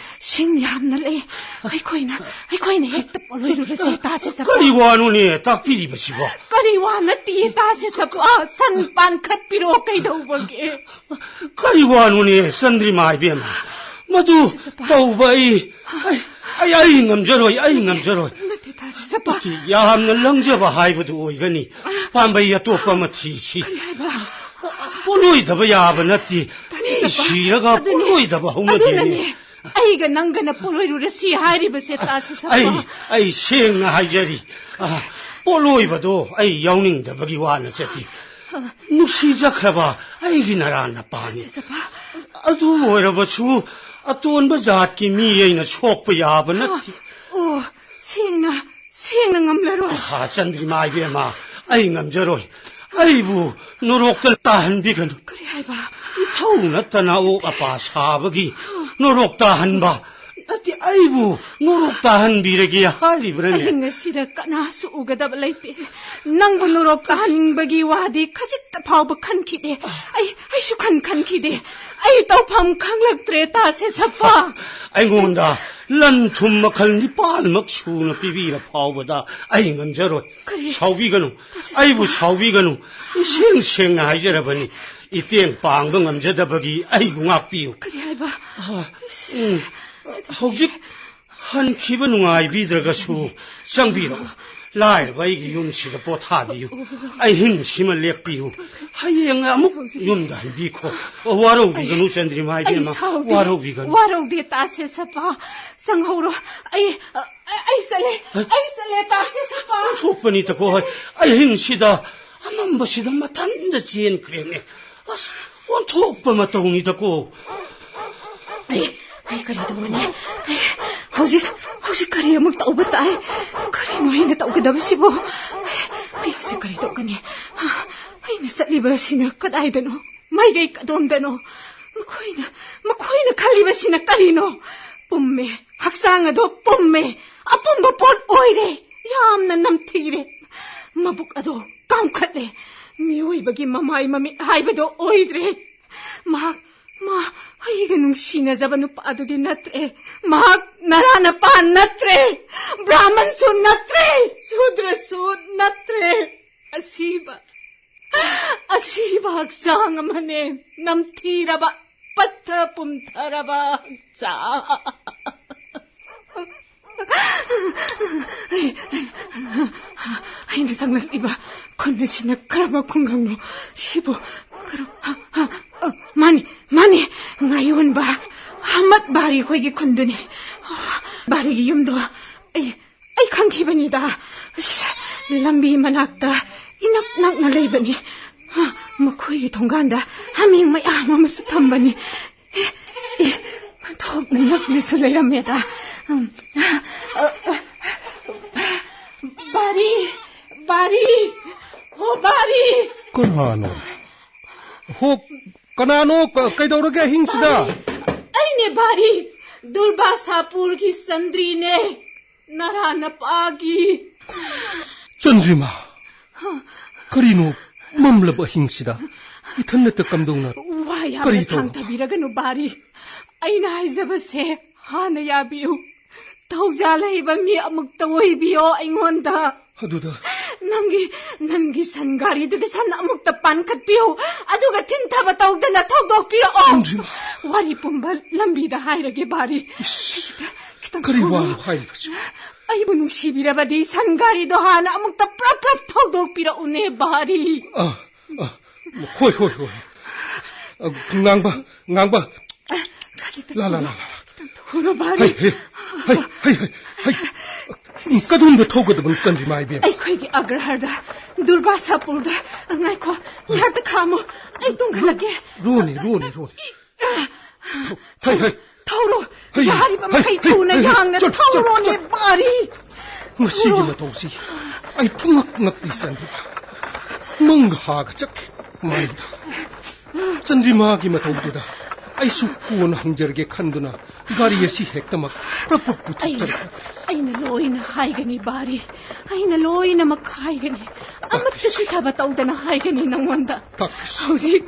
ꯁꯤꯡ ꯌꯥꯝꯅ ꯂꯩ꯫ ꯑꯩꯈꯣꯏꯅ, ꯑꯩꯈꯣꯏꯅ ꯍꯦꯛꯇ ꯄꯣꯂꯣꯏꯔꯨꯔꯁꯦ, ꯇꯥꯁꯦ ꯁꯄꯥ꯫ ꯀꯔꯤ ꯋꯥꯅꯣꯅꯦ ꯇꯥꯛꯄꯤꯔꯤꯕꯁꯤꯕꯣ? ꯀꯔꯤ ꯋꯥ ꯅꯠꯇꯦ, ꯇꯥꯁꯦ ꯁꯄꯥ꯫ ꯁꯟ ꯄꯥꯟꯈꯠꯄꯤꯔꯣ, ꯀꯩꯗꯧꯕꯒꯦ? ꯀꯔꯤ ꯋꯥꯅꯣꯅꯦ, ꯆꯟꯗ꯭ꯔꯤꯃꯥ ꯏꯕꯦꯝꯃ? ꯃꯗꯨ ꯇꯥꯁꯦ ꯁꯄꯥ꯫ ꯇꯧꯕ ꯑꯩ, ꯑꯩ, ꯑꯩ, ꯑꯩ ꯉꯝꯖꯔꯣꯏ, ꯑꯩ ꯉꯝꯖꯔꯣꯏ꯫ ꯅꯠꯇꯦ, ꯇꯥꯁꯦ ꯁꯄꯥ꯫ ꯅꯠꯇꯦ, ꯌꯥꯝꯅ ꯂꯪꯖꯕ ꯍꯥꯏꯕꯗꯨ ꯑꯣꯏꯒꯅꯤ꯫ ꯄꯥꯝꯕꯩ ꯑꯇꯣꯞꯄ ꯑꯃ ꯊꯤꯁꯤ꯫ ꯀꯔꯤ ꯍꯥꯏꯕ? ꯄꯣꯠꯂꯣꯏꯗꯕ ꯌꯥꯕ ꯅꯠꯇꯦ꯫ ꯇꯥꯁꯦ ꯃꯤ ꯁꯄꯥ꯫ ꯁꯤꯔꯒ ꯑꯗꯨꯅꯦ, ꯄꯣꯠꯂꯣꯏꯗꯕ ꯍꯧꯅꯗꯦꯅꯦ꯫ ꯑꯗꯨꯅꯅꯦ ꯑꯩꯒ ꯅꯪꯒꯅ ꯄꯣꯠꯂꯣꯏꯔꯨꯔꯁꯤ ꯍꯥꯏꯔꯤꯕꯁꯦ, ꯇꯥꯁꯦ ꯁꯄꯥ꯫ ꯑꯩ, ꯑꯩ ꯁꯦꯡꯅ ꯍꯥꯏꯖꯔꯤ, ꯑ, ꯄꯣꯠꯂꯣꯏꯕꯗꯣ ꯑꯩ ꯌꯥꯎꯅꯤꯡꯗꯕꯒꯤ ꯋꯥ ꯅꯠꯆꯗꯦ꯫ ꯅꯨꯡꯁꯤꯖꯈ꯭ꯔꯕ ꯑꯩꯒꯤ ꯅꯔꯥ ꯅꯄꯥꯅꯤ꯫ ꯇꯥꯁꯦ ꯁꯄꯥ꯫ ꯑꯗꯨ ꯑꯣꯏꯔꯕꯁꯨ ꯑꯇꯣꯟꯕ ꯖꯥꯠꯀꯤ ꯃꯤ ꯑꯩꯅ ꯁꯣꯛꯄ ꯌꯥꯕ ꯅꯠꯇꯦ꯫ ꯑꯣ, ꯁꯦꯡꯅ, ꯁꯦꯡꯅ ꯉꯝꯂꯔꯣꯏ꯫ ꯑꯍꯥ, ꯆꯟꯗ꯭ꯔꯤꯃꯥ ꯏꯕꯦꯝꯃ, ꯑꯩ ꯉꯝꯖꯔꯣꯏ꯫ ꯑꯩꯕꯨ ꯅꯣꯔꯣꯛꯇ ꯇꯥꯍꯟꯕꯤꯒꯅꯨ꯫ ꯀꯔꯤ ꯍꯥꯏꯕ? ꯏꯊꯧ ꯅꯠꯇꯅ ꯑꯣꯛ ꯑꯄꯥ ꯁꯥꯕꯒꯤ ꯅꯣꯔꯣꯛ ꯇꯥꯍꯟꯕ? ꯅꯠꯇꯦ, ꯑꯩꯕꯨ ꯅꯣꯔꯣꯛ ꯇꯥꯍꯟꯕꯤꯔꯒꯦ ꯍꯥꯏꯔꯤꯕ꯭ꯔꯅꯦ? ꯑꯍꯤꯡ ꯑꯁꯤꯗ ꯀꯅꯥꯁꯨ ꯎꯒꯗꯕ ꯂꯩꯇꯦ꯫ ꯅꯪꯕꯨ ꯅꯣꯔꯣꯛ ꯇꯥꯍꯟꯕꯒꯤ ꯋꯥꯗꯤ ꯈꯖꯤꯛꯇ ꯐꯥꯎꯕ ꯈꯟꯈꯤꯗꯦ꯫ ꯑꯩ, ꯑꯩꯁꯨ ꯈꯟ ꯈꯟꯈꯤꯗꯦ꯫ ꯑꯩ ꯇꯧꯐꯝ ꯈꯪꯂꯛꯇ꯭ꯔꯦ, ꯇꯥꯁꯦ ꯁꯄꯥ꯫ ꯑꯩꯉꯣꯟꯗ ꯂꯟ ꯊꯨꯝ ꯃꯈꯜ ꯅꯤꯄꯥꯟꯃꯛ ꯁꯨꯅ ꯄꯤꯕꯤꯔ ꯐꯥꯎꯕꯗ ꯑꯩ ꯉꯝꯖꯔꯣꯏ꯫ ꯀꯔꯤ? ꯁꯥꯎꯕꯤꯒꯅꯨ꯫ ꯇꯥꯁꯦ ꯑꯩꯕꯨ ꯁꯄꯥ꯫ ꯁꯥꯎꯕꯤꯒꯅꯨ꯫ ꯏꯁꯦꯡ ꯁꯦꯡꯅ ꯍꯥꯏꯖꯔꯕꯅꯤ꯫ ꯏꯇꯦꯡ ꯄꯥꯡꯕ ꯉꯝꯖꯗꯕꯒꯤ ꯑꯩꯕꯨ ꯉꯥꯛꯄꯤꯌꯨ꯫ ꯀꯔꯤ ꯍꯥꯏꯕ? ꯑ, ꯎꯝ, ꯍꯧꯖꯤꯛ ꯍꯟꯈꯤꯕ ꯅꯨꯡꯉꯥꯏꯕꯤꯗ꯭ꯔꯒꯁꯨ ꯆꯪꯕꯤꯔꯛꯎ꯫ ꯂꯥꯏꯔꯕ ꯑꯩꯒꯤ ꯌꯨꯝꯁꯤꯗ ꯄꯣꯊꯥꯕꯤꯌꯨ꯫ ꯑꯍꯤꯡꯁꯤꯃ ꯂꯦꯛꯄꯤꯌꯨ꯫ ꯍꯌꯦꯡ ꯑꯃꯨꯛ ꯌꯨꯝꯗ ꯍꯟꯕꯤꯈꯣ꯫ ꯋꯥꯔꯧꯕꯤꯒꯅꯨ, ꯆꯟꯗ꯭ꯔꯤꯃꯥ ꯑꯩ ꯏꯕꯦꯝꯃ꯫ ꯁꯥꯎꯗꯦ꯫ ꯋꯥꯔꯧꯕꯤꯒꯅꯨ꯫ ꯋꯥꯔꯧꯗꯦ, ꯇꯥꯁꯦ ꯁꯄꯥ꯫ ꯆꯪꯍꯧꯔꯣ꯫ ꯑꯩ, ꯑꯩ, ꯑꯩ ꯆꯠꯂꯦ꯫ ꯑꯩ ꯆꯠꯂꯦ, ꯇꯥꯁꯦ ꯁꯄꯥ꯫ ꯑꯣꯟꯊꯣꯛꯄꯅꯤꯗꯀꯣ, ꯍꯣꯏ꯫ ꯑꯍꯤꯡꯁꯤꯗ ꯑꯃꯝꯕꯁꯤꯗ ꯃꯊꯟꯇ ꯆꯦꯟꯈ꯭ꯔꯦꯅꯦ꯫ ꯑꯁ, ꯑꯣꯟꯊꯣꯛꯄ ꯃꯇꯧꯅꯤꯗꯀꯣ꯫ ꯑꯩ, ꯑꯩ ꯀꯔꯤ ꯇꯧꯒꯅꯤ? ꯑꯩ, ꯍꯧꯖꯤꯛ, ꯍꯧꯖꯤꯛ ꯀꯔꯤ ꯑꯃꯨꯛ ꯇꯧꯕ ꯇꯥꯏ? ꯀꯔꯤꯅꯣ ꯑꯩꯅ ꯇꯧꯒꯗꯕꯁꯤꯕꯨ? ꯍꯧꯖꯤꯛ ꯀꯔꯤ ꯇꯧꯒꯅꯤ? ꯑꯩꯅ ꯆꯠꯂꯤꯕ ꯑꯁꯤꯅ ꯀꯗꯥꯏꯗꯅꯣ? ꯃꯥꯏꯀꯩ ꯀꯗꯣꯝꯗꯅꯣ? ꯃꯈꯣꯏꯅ, ꯃꯈꯣꯏꯅ ꯈꯜꯂꯤꯕꯁꯤꯅ ꯀꯔꯤꯅꯣ? ꯄꯨꯝꯃꯦ, ꯍꯛꯆꯥꯡ ꯑꯗꯣ ꯄꯨꯝꯃꯦ, ꯑꯄꯨꯝꯕ ꯄꯣꯠ ꯑꯣꯏꯔꯦ, ꯌꯥꯝꯅ ꯅꯝꯊꯤꯔꯦ꯫ ꯃꯕꯨꯛ ꯑꯗꯣ ꯀꯥꯝꯈꯠꯂꯦ, ꯃꯤꯑꯣꯏꯕꯒꯤ ꯃꯃꯥꯏ ꯃꯃꯤꯠ ꯍꯥꯏꯕꯗꯣ ꯑꯣꯏꯗ꯭ꯔꯦ꯫ ꯃꯍꯥꯛ, ꯃꯥ ꯑꯩꯒ ꯅꯨꯡꯁꯤꯅꯖꯕ ꯅꯨꯄꯥꯗꯨꯗꯤ ꯅꯠꯇ꯭ꯔꯦ꯫ ꯃꯍꯥꯛ ꯅꯔꯥ ꯅꯄꯥ ꯅꯠꯇ꯭ꯔꯦ, ꯕ꯭ꯔꯥꯍꯃꯟꯁꯨ ꯅꯠꯇ꯭ꯔꯦ, ꯁꯨꯗ꯭ꯔꯁꯨ ꯅꯠꯇ꯭ꯔꯦ꯫ ꯑꯁꯤꯕ, ꯑꯁꯤꯕ ꯍꯛꯆꯥꯡ ꯑꯃꯅꯦ, ꯅꯝꯊꯤꯔꯕ, ꯄꯠꯊ ꯄꯨꯝꯊꯔꯕ ꯍꯛꯆꯥꯡ꯫ ꯑꯩꯅ ꯆꯪꯂꯛꯂꯤꯕ ꯈꯨꯟ ꯑꯁꯤꯅ ꯀꯔꯝꯕ ꯈꯨꯡꯒꯪꯅꯣ? ꯁꯤꯕꯨ ꯀꯔꯝ-, ꯍ, ꯍ, ꯑ, ꯃꯥꯅꯤ, ꯃꯥꯅꯤ, ꯉꯥꯌꯣꯟꯕ ꯑꯍꯃꯗ ꯕꯥꯔꯤ ꯈꯣꯏꯒꯤ ꯈꯨꯟꯗꯨꯅꯤ꯫ ꯕꯥꯔꯤꯒꯤ ꯌꯨꯝꯗꯣ ꯑꯩ, ꯑꯩ ꯈꯪꯈꯤꯕꯅꯤꯗ꯫ ꯑꯁ, ꯂꯝꯕꯤ ꯃꯅꯥꯛꯇ ꯏꯅꯛ ꯅꯛꯅ ꯂꯩꯕꯅꯤ꯫ ꯃꯈꯣꯏꯒꯤ ꯊꯣꯡꯒꯥꯟꯗ ꯍꯥꯃꯦꯡ ꯃꯌꯥꯝ ꯑꯃꯁꯨ ꯊꯝꯕꯅꯤ꯫ ꯑꯦ, ꯑꯦ, ꯊꯣꯛꯅ ꯅꯛꯅꯁꯨ ꯂꯩꯔꯝꯃꯦꯗ꯫ ꯎꯝ, ꯑ, ꯑ, ꯕꯥꯔꯤ, ꯕꯥꯔꯤ, ꯍꯣ ꯕꯥꯔꯤ꯫ ꯀꯅꯥꯅꯣ? ꯍꯣ, ꯀꯅꯥꯅꯣ? ꯀ-, ꯀꯩꯗꯧꯔꯒꯦ ꯑꯍꯤꯡꯁꯤꯗ? ꯕꯥꯔꯤ, ꯑꯩꯅꯦ ꯕꯥꯔꯤ, ꯗꯨꯔꯕꯥꯁꯥꯄꯨꯔꯒꯤ ꯆꯟꯗ꯭ꯔꯤꯅꯦ꯫ ꯅꯔꯥ ꯅꯄꯥꯒꯤ꯫ ꯆꯟꯗ꯭ꯔꯤꯃꯥ, ꯀꯔꯤꯅꯣ ꯃꯝꯂꯕ ꯑꯍꯤꯡꯁꯤꯗ ꯏꯊꯟꯅꯇ ꯀꯝꯗꯧꯅ? ꯋꯥ ꯌꯥꯝꯅ ꯀꯔꯤ ꯇꯧꯔꯕ? ꯁꯥꯡꯊꯕꯤꯔꯒꯅꯨ ꯕꯥꯔꯤ꯫ ꯑꯩꯅ ꯍꯥꯏꯖꯕꯁꯦ ꯍꯥꯟꯅ ꯌꯥꯕꯤꯌꯨ꯫ ꯊꯧꯖꯥꯜ ꯍꯩꯕ ꯃꯤ ꯑꯃꯨꯛꯇ ꯑꯣꯏꯕꯤꯌꯣ ꯑꯩꯉꯣꯟꯗ꯫ ꯑꯗꯨꯗ ꯅꯪꯒꯤ, ꯅꯪꯒꯤ ꯁꯟ ꯒꯥꯔꯤꯗꯨꯗ ꯁꯟ ꯑꯃꯨꯛꯇ ꯄꯥꯟꯈꯠꯄꯤꯌꯨ꯫ ꯑꯗꯨꯒ ꯊꯤꯟꯊꯕ ꯇꯧꯗꯅ ꯊꯧꯗꯣꯛꯄꯤꯔꯛꯑꯣ꯫ ꯆꯟꯗ꯭ꯔꯤꯃꯥ꯫ ꯋꯥꯔꯤ ꯄꯨꯝꯕ ꯂꯝꯕꯤꯗ ꯍꯥꯏꯔꯒꯦ ꯕꯥꯔꯤ꯫ ꯏꯁ, ꯈꯤꯇꯪ ꯀꯔꯤ ꯊꯧꯔꯣ꯫ ꯋꯥꯅꯣ ꯍꯥꯏꯔꯤꯕꯁꯤꯕꯨ? ꯑꯩꯕꯨ ꯅꯨꯡꯁꯤꯕꯤꯔꯕꯗꯤ ꯁꯟ ꯒꯥꯔꯤꯗꯣ ꯍꯥꯟꯅ ꯑꯃꯨꯛꯇ ꯄ꯭ꯔꯞ ꯄ꯭ꯔꯞ ꯊꯧꯗꯣꯛꯄꯤꯔꯛꯎꯅꯦ ꯕꯥꯔꯤ꯫ ꯑ, ꯑ, ꯍꯣꯏ, ꯍꯣꯏ, ꯍꯣꯏ꯫ ꯑ, ꯉꯥꯡꯕ, ꯉꯥꯡꯕ꯫ ꯈꯖꯤꯛꯇ ꯂꯥ, ꯂꯥ, ꯊꯧꯔꯣ꯫ ꯂꯥ, ꯂꯥ, ꯂꯥ꯫ ꯈꯤꯇꯪ ꯊꯧꯔꯣ ꯕꯥꯔꯤ꯫ ꯍꯩ, ꯍꯩ, ꯍꯩ, ꯍꯩ, ꯍꯩ, ꯍꯩ꯫ ꯀꯗꯣꯝꯗ ꯊꯧꯒꯗꯕꯅꯣ ꯆꯟꯗ꯭ꯔꯤꯃꯥ ꯏꯕꯦꯝꯃ? ꯑꯩꯈꯣꯏꯒꯤ ꯑꯒ꯭ꯔꯍꯥꯔꯗ, ꯗꯨꯔꯕꯥꯁꯥꯄꯨꯔꯗ꯫ ꯉꯥꯏꯈꯣ, ꯉꯥꯏꯍꯥꯛꯇ ꯈꯥꯝꯃꯨ꯫ ꯑꯩ ꯇꯣꯡꯈꯠꯂꯛꯀꯦ꯫ ꯔꯣꯅꯤ, ꯔꯣꯅꯤ, ꯔꯣꯅꯤ꯫ ꯍꯩ, ꯍꯩ꯫ ꯊꯧꯔꯣ꯫ ꯍꯩ, ꯌꯥꯔꯤꯕ ꯍꯩ, ꯃꯈꯩ ꯍꯩ, ꯊꯨꯅ ꯍꯩ, ꯌꯥꯡꯅ ꯆꯠ, ꯆꯠ, ꯊꯧꯔꯣꯅꯦ ꯆꯠ꯫ ꯕꯥꯔꯤ꯫ ꯃꯁꯤꯒꯤ ꯊꯧꯔꯣ꯫ ꯃꯇꯧꯁꯤ꯫ ꯑꯩ ꯄꯨꯡꯉꯛ ꯉꯛꯂꯤ ꯆꯟꯗ꯭ꯔꯤꯃꯥ꯫ ꯃꯪꯒ ꯍꯥꯒ ꯆꯠꯈꯤ ꯃꯥꯏꯗ꯫ ꯆꯟꯗ꯭ꯔꯤꯃꯥꯒꯤ ꯃꯇꯧꯗꯨꯗ ꯑꯩꯁꯨ ꯀꯣꯟꯅ ꯍꯪꯖꯔꯒꯦ ꯈꯟꯗꯨꯅ ꯒꯥꯔꯤ ꯑꯁꯤ ꯍꯦꯛꯇꯃꯛ ꯄ꯭ꯔꯞ ꯄ꯭ꯔꯞ ꯑꯩꯅ, ꯄꯨꯊꯣꯛꯆꯔꯛꯄ꯫ ꯑꯩꯅ ꯂꯣꯏꯅ ꯍꯥꯏꯒꯅꯤ ꯕꯥꯔꯤ, ꯑꯩꯅ ꯂꯣꯏꯅꯃꯛ ꯍꯥꯏꯒꯅꯤ꯫ ꯑꯃꯠꯇ ꯇꯥꯛꯄꯤꯁꯤ꯫ ꯆꯤꯊꯕ ꯇꯧꯗꯅ ꯍꯥꯏꯒꯅꯤ ꯅꯪꯉꯣꯟꯗ꯫ ꯇꯥꯛꯄꯤꯁꯤ꯫ ꯍꯧꯖꯤꯛ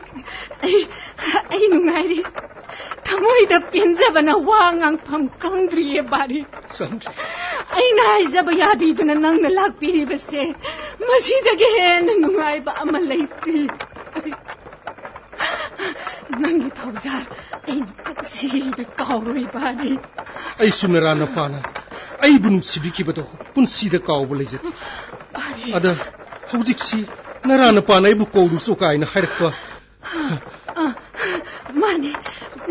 ꯑꯩ, ꯑꯩ ꯅꯨꯡꯉꯥꯏꯔꯤ꯫ ꯊꯃꯣꯏꯗ ꯄꯦꯟꯖꯕꯅ ꯋꯥ ꯉꯥꯡꯐꯝ ꯈꯪꯗ꯭ꯔꯤꯌꯦ ꯕꯥꯔꯤ꯫ ꯆꯟꯗ꯭ꯔꯤ꯫ ꯑꯩꯅ ꯍꯥꯏꯖꯕ ꯌꯥꯕꯤꯗꯨꯅ ꯅꯪꯅ ꯂꯥꯛꯄꯤꯔꯤꯕꯁꯦ, ꯃꯁꯤꯗꯒꯤ ꯍꯦꯟꯅ ꯅꯨꯡꯉꯥꯏꯕ ꯑꯃ ꯂꯩꯇ꯭ꯔꯤ꯫ ꯅꯪꯒꯤ ꯊꯧꯖꯥꯜ ꯑꯩꯅ ꯄꯨꯟꯁꯤꯗ ꯀꯥꯎꯔꯣꯏ ꯕꯥꯔꯤ꯫ ꯑꯩꯁꯨ ꯅꯔꯥ ꯅꯄꯥꯅ ꯑꯩꯕꯨ ꯅꯨꯡꯁꯤꯕꯤꯈꯤꯕꯗꯣ ꯄꯨꯟꯁꯤꯗ ꯀꯥꯎꯕ ꯂꯩꯖꯗꯦ꯫ ꯕꯥꯔꯤ꯫ ꯑꯗ ꯍꯧꯖꯤꯛꯁꯤ ꯅꯔꯥ ꯅꯄꯥꯅ ꯑꯩꯕꯨ ꯀꯧꯔꯨꯆꯣ ꯀꯥꯏꯅ ꯍꯥꯏꯔꯛꯄ꯫ ꯑ, ꯃꯥꯅꯦ,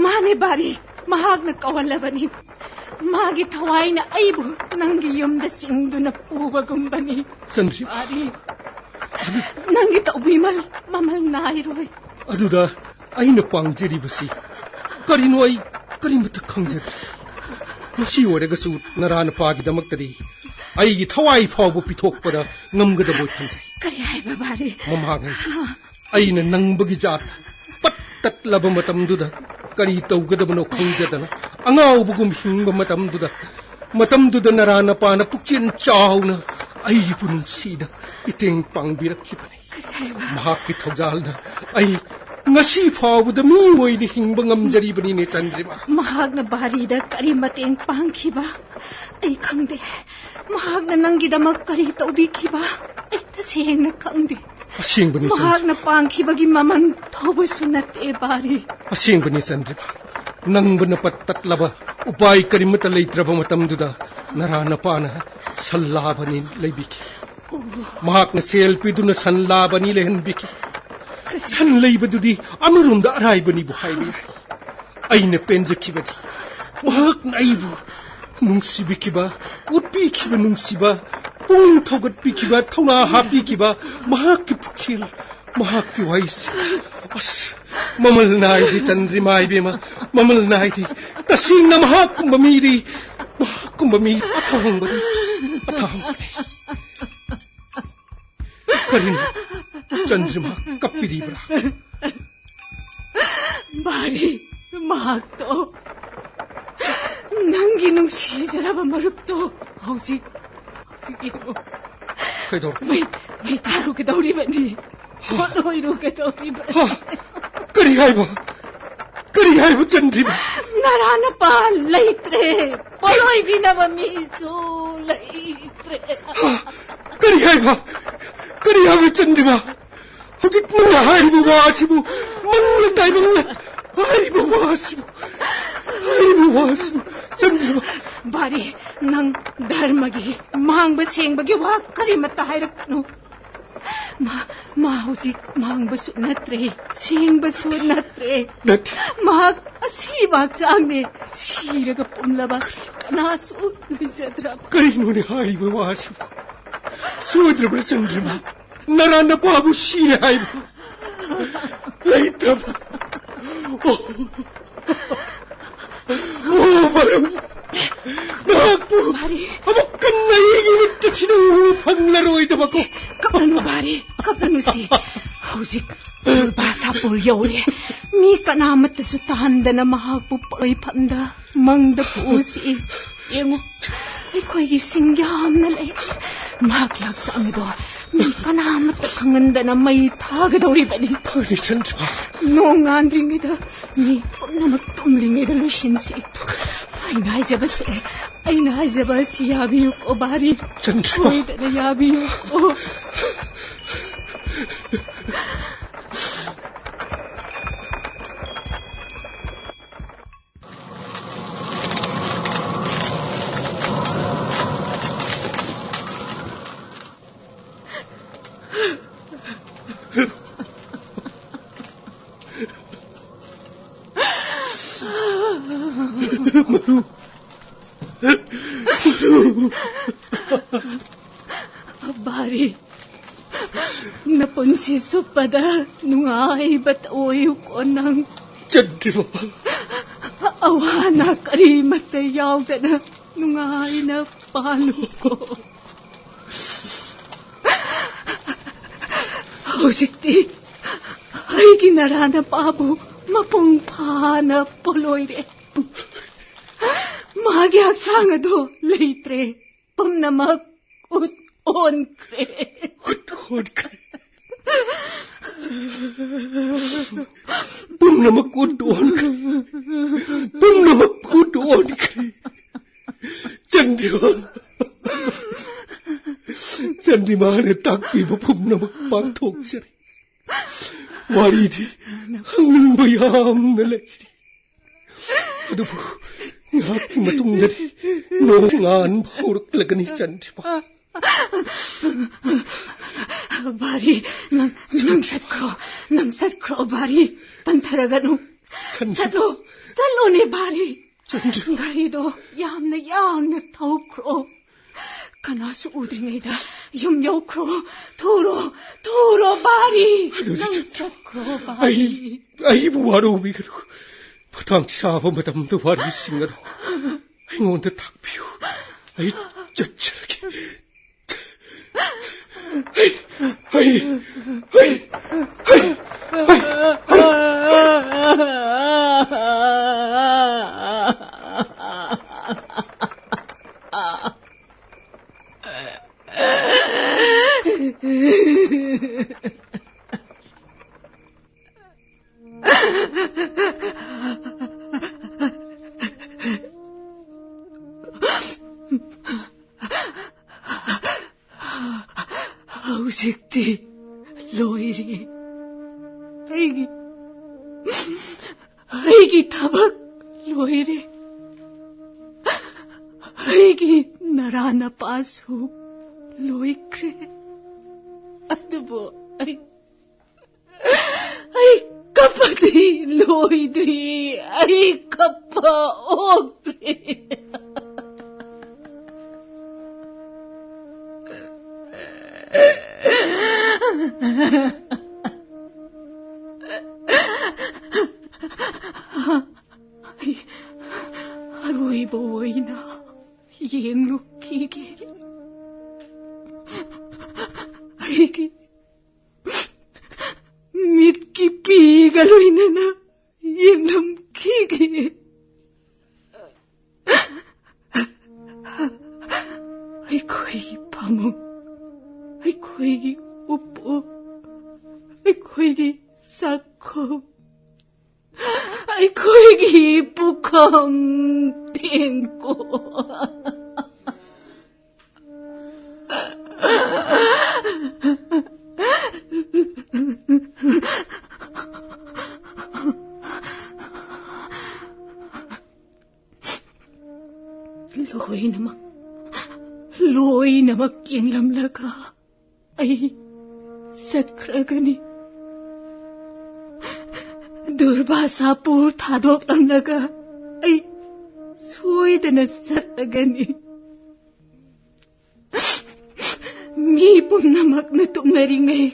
ꯃꯥꯅꯦ ꯕꯥꯔꯤ, ꯃꯍꯥꯛꯅ ꯀꯧꯍꯜꯂꯕꯅꯤ꯫ ꯃꯥꯒꯤ ꯊꯋꯥꯏꯅ ꯑꯩꯕꯨ ꯅꯪꯒꯤ ꯌꯨꯝꯗ ꯆꯤꯡꯗꯨꯅ ꯄꯨꯕꯒꯨꯝꯕꯅꯤ꯫ ꯆꯟꯗ꯭ꯔꯤ꯫ ꯕꯥꯔꯤ, ꯅꯪꯒꯤ ꯇꯧꯕꯤꯃꯜ ꯃꯃꯜ ꯅꯥꯏꯔꯣꯏ꯫ ꯑꯗꯨꯗ ꯑꯩꯅ ꯄꯥꯡꯖꯔꯤꯕꯁꯤ ꯀꯔꯤꯅꯣ ꯑꯩ ꯀꯔꯤꯃꯠꯇ ꯈꯪꯖꯗ꯭ꯔꯦ꯫ ꯃꯁꯤ ꯑꯣꯏꯔꯒꯁꯨ ꯅꯔꯥ ꯅꯄꯥꯒꯤꯗꯃꯛꯇꯗꯤ ꯑꯩꯒꯤ ꯊꯋꯥꯏ ꯐꯥꯎꯕ ꯄꯤꯊꯣꯛꯄꯗ ꯉꯝꯒꯗꯕ ꯑꯣꯏ ꯈꯟꯖꯩ꯫ ꯀꯔꯤ ꯍꯥꯏꯕ ꯕꯥꯔꯤ? ꯃꯃꯥꯡꯉꯩ ꯑꯩꯅ ꯅꯪꯕꯒꯤ ꯖꯥꯠ ꯄꯠ ꯇꯠꯂꯕ ꯃꯇꯝꯗꯨꯗ ꯀꯔꯤ ꯇꯧꯒꯗꯕꯅꯣ ꯈꯪꯖꯗꯅ ꯑꯉꯥꯎꯕꯒꯨꯝ ꯍꯤꯡꯕ ꯃꯇꯝꯗꯨꯗ, ꯃꯇꯝꯗꯨꯗ ꯅꯔꯥ ꯅꯄꯥꯅ ꯄꯨꯛꯆꯦꯜ ꯆꯥꯎꯅ ꯑꯩꯕꯨ ꯅꯨꯡꯁꯤꯅ ꯃꯇꯦꯡ ꯄꯥꯡꯕꯤꯔꯛꯈꯤꯕꯅꯤ꯫ ꯃꯍꯥꯛꯀꯤ ꯊꯧꯖꯥꯜꯅ ꯑꯩ ꯉꯁꯤ ꯐꯥꯎꯕꯗ ꯃꯤ ꯑꯣꯏꯅ ꯍꯤꯡꯕ ꯉꯝꯖꯔꯤꯕꯅꯤꯅꯦ ꯆꯟꯗ꯭ꯔꯤꯃꯥ꯫ ꯃꯍꯥꯛꯅ ꯕꯥꯔꯤꯗ ꯀꯔꯤ ꯃꯇꯦꯡ ꯄꯥꯡꯈꯤꯕ ꯑꯩ ꯈꯪꯗꯦ꯫ ꯃꯍꯥꯛꯅ ꯅꯪꯒꯤꯗꯃꯛ ꯀꯔꯤ ꯇꯧꯕꯤꯈꯤꯕ ꯑꯩ ꯇꯁꯦꯡꯅ ꯈꯪꯗꯦ꯫ ꯑꯁꯦꯡꯕꯅꯤ ꯆꯟꯗ꯭ꯔꯤꯃꯥ꯫ ꯃꯍꯥꯛꯅ ꯄꯥꯡꯈꯤꯕꯒꯤ ꯃꯃꯜ ꯊꯧꯕꯁꯨ ꯅꯠꯇꯦ ꯕꯥꯔꯤ꯫ ꯑꯁꯦꯡꯕꯅꯤ ꯆꯟꯗ꯭ꯔꯤꯃꯥ꯫ ꯅꯪꯕꯅ ꯄꯠ ꯇꯠꯂꯕ ꯎꯄꯥꯏ ꯀꯔꯤꯃꯠꯇ ꯂꯩꯇ꯭ꯔꯕ ꯃꯇꯝꯗꯨꯗ ꯅꯔꯥ ꯅꯄꯥꯅ ꯁꯜꯂꯥꯕꯅꯤ ꯂꯩꯕꯤꯈꯤ꯫ ꯃꯍꯥꯛꯅ ꯁꯦꯜ ꯄꯤꯗꯨꯅ ꯁꯟ ꯂꯥꯕꯅꯤ ꯂꯩꯍꯟꯕꯤꯈꯤ꯫ ꯁꯟ ꯂꯩꯕꯗꯨꯗꯤ ꯑꯃꯔꯣꯝꯗ ꯑꯔꯥꯏꯕꯅꯤꯕꯨ ꯍꯥꯏꯕ ꯌꯥꯏ꯫ ꯑꯩꯅ ꯄꯦꯟꯖꯈꯤꯕꯗꯤ ꯃꯍꯥꯛꯅ ꯑꯩꯕꯨ ꯅꯨꯡꯁꯤꯕꯤꯈꯤꯕ, ꯎꯠꯄꯤꯈꯤꯕ ꯅꯨꯡꯁꯤꯕ, ꯄꯨꯛꯅꯤꯡ ꯊꯧꯒꯠꯄꯤꯈꯤꯕ, ꯊꯧꯅꯥ ꯍꯥꯞꯄꯤꯈꯤꯕ, ꯃꯍꯥꯛꯀꯤ ꯄꯨꯛꯆꯦꯜ, ꯃꯍꯥꯛꯀꯤ ꯋꯥꯍꯩꯁꯤꯡ꯫ ꯑꯁ, ꯃꯃꯜ ꯅꯥꯏꯗꯦ ꯆꯟꯗ꯭ꯔꯤꯃꯥ ꯏꯕꯦꯝꯃ, ꯃꯃꯜ ꯅꯥꯏꯗꯦ꯫ ꯇꯁꯦꯡꯅ ꯃꯍꯥꯛꯀꯨꯝꯕ ꯃꯤꯗꯤ, ꯃꯍꯥꯛꯀꯨꯝꯕ ꯃꯤ ꯑꯊꯥꯡꯕꯅꯤ, ꯑꯊꯥꯡꯕꯅꯤ꯫ ꯀꯔꯤꯅꯣ? ꯆꯟꯗ꯭ꯔꯤꯃꯥ ꯀꯞꯄꯤꯔꯤꯕ꯭ꯔꯥ? ꯕꯥꯔꯤ, ꯃꯍꯥꯛꯇꯣ ꯅꯪꯒꯤ ꯅꯨꯡꯁꯤꯖꯔꯕ ꯃꯔꯨꯞꯇꯣ ꯍꯧꯖꯤꯛ, ꯍꯧꯖꯤꯛ ꯌꯦꯡꯉꯣ꯫ ꯀꯩꯗꯧꯔꯦ? ꯃꯩ, ꯃꯩ ꯊꯥꯔꯨꯒꯗꯧꯔꯤꯕꯅꯤ꯫ ꯄꯣꯠꯂꯣꯏꯔꯨꯒꯗꯧꯔꯤꯕꯅꯤ꯫ ꯍꯥ? ꯀꯔꯤ ꯍꯥꯏꯕ? ꯀꯔꯤ ꯍꯥꯏꯕ, ꯆꯟꯗ꯭ꯔꯤꯃꯥ? ꯅꯔꯥ ꯅꯄꯥ ꯂꯩꯇ꯭ꯔꯦ꯫ ꯄꯣꯠꯂꯣꯏꯕꯤꯅꯕ ꯃꯤꯁꯨ ꯂꯩꯇ꯭ꯔꯦ꯫ ꯍꯥ? ꯀꯔꯤ ꯍꯥꯏꯕ? ꯀꯔꯤ ꯍꯥꯏꯕ, ꯆꯟꯗ꯭ꯔꯤꯃꯥ? ꯍꯧꯖꯤꯛ ꯅꯪꯅ ꯍꯥꯏꯔꯤꯕ ꯋꯥ ꯑꯁꯤꯕꯨ ꯃꯪꯂ ꯇꯥꯏꯕꯪꯂ ꯍꯥꯏꯔꯤꯕ ꯋꯥ ꯑꯁꯤꯕꯨ, ꯍꯥꯏꯔꯤꯕ ꯋꯥ ꯑꯁꯤꯕꯨ, ꯆꯟꯗ꯭ꯔꯤꯃꯥ꯫ ꯕꯥꯔꯤ, ꯅꯪ ꯙꯔꯃꯒꯤ ꯃꯥꯡꯕ ꯁꯦꯡꯕꯒꯤ ꯋꯥ ꯀꯔꯤꯃꯠꯇ ꯍꯥꯏꯔꯛꯀꯅꯨ꯫ ꯃꯥ, ꯃꯥ ꯍꯧꯖꯤꯛ ꯃꯥꯡꯕꯁꯨ ꯅꯠꯇ꯭ꯔꯦ, ꯁꯦꯡꯕꯁꯨ ꯅꯠꯇ꯭ꯔꯦ꯫ ꯅꯠꯇꯦ꯫ ꯃꯍꯥꯛ ꯑꯁꯤꯕ ꯍꯛꯆꯥꯡꯅꯦ, ꯁꯤꯔꯒ ꯄꯨꯝꯂꯕ ꯀꯅꯥꯁꯨ ꯂꯩꯖꯗ꯭ꯔꯕ꯫ ꯀꯔꯤꯅꯣꯅꯦ ꯍꯥꯏꯔꯤꯕ ꯋꯥꯁꯤꯕꯨ? ꯁꯣꯏꯗ꯭ꯔꯕ꯭ꯔꯥ, ꯆꯟꯗ꯭ꯔꯤꯃꯥ? ꯅꯔꯥ ꯅꯄꯥꯕꯨ ꯁꯤꯔꯦ ꯍꯥꯏꯕ? ꯂꯩꯇ꯭ꯔꯕ? ꯑꯣ, ꯑꯣ, ꯃꯔꯨꯞ, ꯅꯍꯥꯛꯄꯨ ꯕꯥꯔꯤ꯫ ꯑꯃꯨꯛ ꯍꯟꯅ ꯑꯩꯒꯤ ꯃꯤꯠꯇ ꯁꯤꯅ ꯎꯕ ꯐꯪꯂꯔꯣꯏꯗꯕꯀꯣ꯫ ꯀꯞꯂꯅꯨ ꯕꯥꯔꯤ, ꯀꯞꯂꯅꯨ ꯁꯤ꯫ ꯍꯧꯖꯤꯛ ꯗꯨꯔꯕꯥꯁꯥꯄꯨꯔ ꯌꯧꯔꯦ꯫ ꯃꯤ ꯀꯅꯥꯃꯠꯇꯁꯨ ꯇꯥꯍꯟꯗꯅ ꯃꯍꯥꯛꯄꯨ ꯄꯣꯠꯂꯣꯏꯐꯝꯗ ꯃꯪꯗ ꯄꯨꯁꯤ꯫ ꯌꯦꯡꯉꯨ, ꯑꯩꯈꯣꯏꯒꯤ ꯁꯤꯡ ꯌꯥꯝꯅ ꯂꯩ꯫ ꯃꯍꯥꯛꯀꯤ ꯍꯛꯆꯥꯡ ꯑꯗꯣ ꯃꯤ ꯀꯅꯥꯃꯠꯇ ꯈꯪꯍꯟꯗꯅ ꯃꯩ ꯊꯥꯒꯗꯧꯔꯤꯕꯅꯤ꯫ ꯐꯔꯦ, ꯆꯟꯗ꯭ꯔꯤꯃꯥ꯫ ꯅꯣꯡꯉꯥꯟꯗ꯭ꯔꯤꯉꯩꯗ, ꯃꯤ ꯄꯨꯝꯅꯃꯛ ꯇꯨꯝꯂꯤꯉꯩꯗ ꯂꯣꯏꯁꯤꯟꯁꯤ꯫ ꯑꯩꯅ ꯍꯥꯏꯖꯕꯁꯦ, ꯑꯩꯅ ꯍꯥꯏꯖꯕ ꯑꯁꯤ ꯌꯥꯕꯤꯌꯨꯀꯣ, ꯕꯥꯔꯤ꯫ ꯆꯟꯗ꯭ꯔꯤꯃꯥ꯫ ꯁꯣꯏꯗꯅ ꯌꯥꯕꯤꯌꯨꯀꯣ꯫ ꯃꯔꯨꯞ, ꯕꯥꯔꯤ, ꯅꯄꯨꯟꯁꯤ ꯆꯨꯞꯄꯗ ꯅꯨꯡꯉꯥꯏꯕ ꯇꯧꯌꯨꯀꯣ ꯅꯪ꯫ ꯆꯟꯗ꯭ꯔꯤꯃꯥ꯫ ꯑꯋꯥ ꯑꯅꯥ ꯀꯔꯤꯃꯠꯇ ꯌꯥꯎꯗꯅ ꯅꯨꯡꯉꯥꯏꯅ ꯄꯥꯜꯂꯨꯀꯣ꯫ ꯍꯧꯖꯤꯛꯇꯤ ꯑꯩꯒꯤ ꯅꯔꯥ ꯅꯄꯥꯕꯨ ꯃꯄꯨꯡ ꯐꯥꯅ ꯄꯣꯂꯣꯏꯔꯦ꯫ ꯃꯥꯒꯤ ꯍꯛꯆꯥꯡ ꯑꯗꯣ ꯂꯩꯇ꯭ꯔꯦ꯫ ꯄꯨꯝꯅꯃꯛ ꯎꯠ ꯑꯣꯟꯈ꯭ꯔꯦ꯫ ꯎꯠ ꯑꯣꯟꯈ꯭ꯔꯦ꯫ ꯄꯨꯝꯅꯃꯛ ꯎꯠ ꯑꯣꯟꯈ꯭ꯔꯦ꯫ ꯄꯨꯝꯅꯃꯛ ꯎꯠ ꯑꯣꯟꯈ꯭ꯔꯦ꯫ ꯆꯟꯗ꯭ꯔꯤꯃꯥ, ꯆꯟꯗ꯭ꯔꯤꯃꯥꯅ ꯇꯥꯛꯄꯤꯕ ꯄꯨꯝꯅꯃꯛ ꯄꯥꯡꯊꯣꯛꯆꯔꯦ꯫ ꯋꯥꯔꯤꯗꯤ ꯍꯪꯅꯤꯡꯕ ꯌꯥꯝꯅ ꯂꯩꯔꯤ, ꯑꯗꯨꯕꯨ ꯉꯥꯏꯍꯥꯛꯀꯤ ꯃꯇꯨꯡꯗꯗꯤ ꯅꯣꯡ ꯉꯥꯟꯕ ꯍꯧꯔꯛꯂꯒꯅꯤ, ꯆꯟꯗ꯭ꯔꯤꯃꯥ꯫ ꯕꯥꯔꯤ, ꯅꯪ, ꯅꯪ ꯆꯠꯈ꯭ꯔꯣ, ꯅꯪ ꯆꯠꯈ꯭ꯔꯣ, ꯕꯥꯔꯤ, ꯄꯟꯊꯔꯒꯅꯨ꯫ ꯆꯟꯗ꯭ꯔꯤꯃꯥ꯫ ꯆꯠꯂꯣ, ꯆꯠꯂꯣꯅꯦ, ꯕꯥꯔꯤ꯫ ꯆꯟꯗ꯭ꯔꯤꯃꯥ꯫ ꯒꯥꯔꯤꯗꯣ ꯌꯥꯝꯅ ꯌꯥꯡꯅ ꯊꯧꯈ꯭ꯔꯣ꯫ ꯀꯅꯥꯁꯨ ꯎꯗ꯭ꯔꯤꯉꯩꯗ ꯌꯨꯝ ꯌꯧꯈ꯭ꯔꯣ꯫ ꯊꯨꯔꯣ, ꯊꯨꯔꯣ, ꯕꯥꯔꯤ꯫ ꯑꯗꯨꯗꯤ ꯅꯪ ꯆꯠꯈ꯭ꯔꯣ꯫ ꯆꯠꯈ꯭ꯔꯣ, ꯕꯥꯔꯤ꯫ ꯑꯩ, ꯑꯩꯕꯨ ꯋꯥꯔꯧꯕꯤꯒꯅꯨ꯫ ꯃꯇꯥꯡ ꯆꯥꯕ ꯃꯇꯝꯗ ꯋꯥꯔꯤꯁꯤꯡ ꯑꯗꯨ ꯑꯩꯉꯣꯟꯗ ꯇꯥꯛꯄꯤꯌꯨ꯫ ꯑꯩ ꯆꯠꯆꯔꯒꯦ꯫ ꯍꯩ, ꯍꯩ, ꯍꯩ, ꯍꯩ, ꯍꯩ, ꯍꯩ꯫ ꯍꯧꯖꯤꯛꯇꯤ ꯂꯣꯏꯔꯦ꯫ ꯑꯩꯒꯤ, ꯑꯩꯒꯤ ꯊꯕꯛ ꯂꯣꯏꯔꯦ꯫ ꯑꯩꯒꯤ ꯅꯔꯥ ꯅꯄꯥꯁꯨ ꯂꯣꯏꯈ꯭ꯔꯦ꯫ ꯑꯗꯨꯕꯨ ꯑꯩ, ꯑꯩ ꯀꯞꯄꯗꯤ ꯂꯣꯏꯗ꯭ꯔꯤ꯫ ꯑꯩ ꯀꯞꯄ ꯑꯣꯛꯇ꯭ꯔꯤ꯫ ꯑꯩ ꯑꯔꯣꯏꯕ ꯑꯣꯏꯅ ꯌꯦꯡꯂꯨꯈꯤꯒꯦ꯫ ꯑꯩꯒꯤ ꯒ ꯂꯣꯏꯅꯅ ꯌꯦꯡꯂꯝꯈꯤꯒꯦ꯫ ꯑꯩꯈꯣꯏꯒꯤ ꯐꯃꯨꯡ, ꯑꯩꯈꯣꯏꯒꯤ ꯎꯄꯨ, ꯑꯩꯈꯣꯏꯒꯤ ꯆꯥꯛꯈꯨꯝ, ꯑꯩꯈꯣꯏꯒꯤ ꯄꯨꯈꯝ ꯇꯦꯡꯀꯣꯠ꯫ ꯂꯣꯏꯅꯃꯛ, ꯂꯣꯏꯅꯃꯛ ꯌꯦꯡꯂꯝꯂꯒ ꯑꯩ ꯆꯠꯈ꯭ꯔꯒꯅꯤ꯫ ꯗꯨꯔꯕꯥꯁꯥꯄꯨꯔ ꯊꯥꯗꯣꯛꯂꯝꯂꯒ ꯑꯩ ꯁꯣꯏꯗꯅ ꯆꯠꯂꯒꯅꯤ꯫ ꯃꯤ ꯄꯨꯝꯅꯃꯛꯅ ꯇꯨꯝꯅꯔꯤꯉꯩ,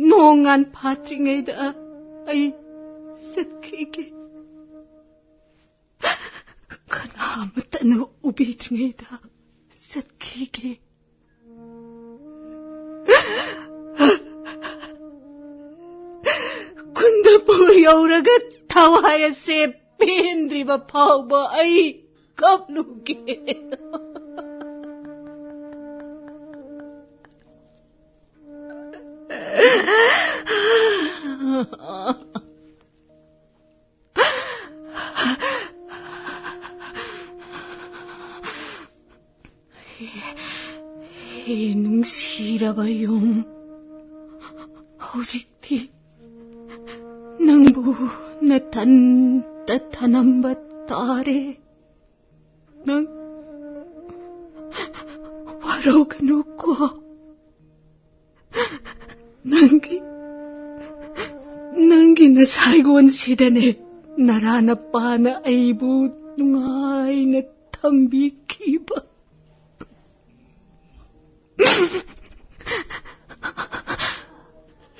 ꯅꯣꯡꯉꯥꯟ ꯐꯥꯠꯇ꯭ꯔꯤꯉꯩꯗ ꯑꯩ ꯆꯠꯈꯤꯒꯦ꯫ ꯀꯅꯥ ꯑꯃꯠꯇꯅ ꯎꯕꯤꯗ꯭ꯔꯤꯉꯩꯗ ꯆꯠꯈꯤꯒꯦ꯫ ꯀꯨꯟꯗꯄꯨꯔ ꯌꯧꯔꯒ ꯊꯋꯥꯏ ꯑꯁꯦ ꯄꯦꯟꯗ꯭ꯔꯤꯕ ꯐꯥꯎꯕ ꯑꯩ ꯀꯞꯂꯨꯒꯦ꯫ ꯍꯦ, ꯍꯦ ꯅꯨꯡꯁꯤꯔꯕ ꯌꯨꯝ, ꯍꯧꯖꯤꯛꯇꯤ ꯅꯪꯕꯨ ꯅꯊꯟꯇ ꯊꯅꯝꯕ ꯇꯥꯔꯦ꯫ ꯅꯪ ꯋꯥꯔꯧꯒꯅꯨꯀꯣ꯫ ꯅꯪꯒꯤ, ꯅꯪꯒꯤ ꯅꯁꯥꯏꯒꯣꯟꯁꯤꯗꯅꯦ ꯅꯔꯥ ꯅꯄꯥꯅ ꯑꯩꯕꯨ ꯅꯨꯡꯉꯥꯏꯅ ꯊꯝꯕꯤꯈꯤꯕ꯫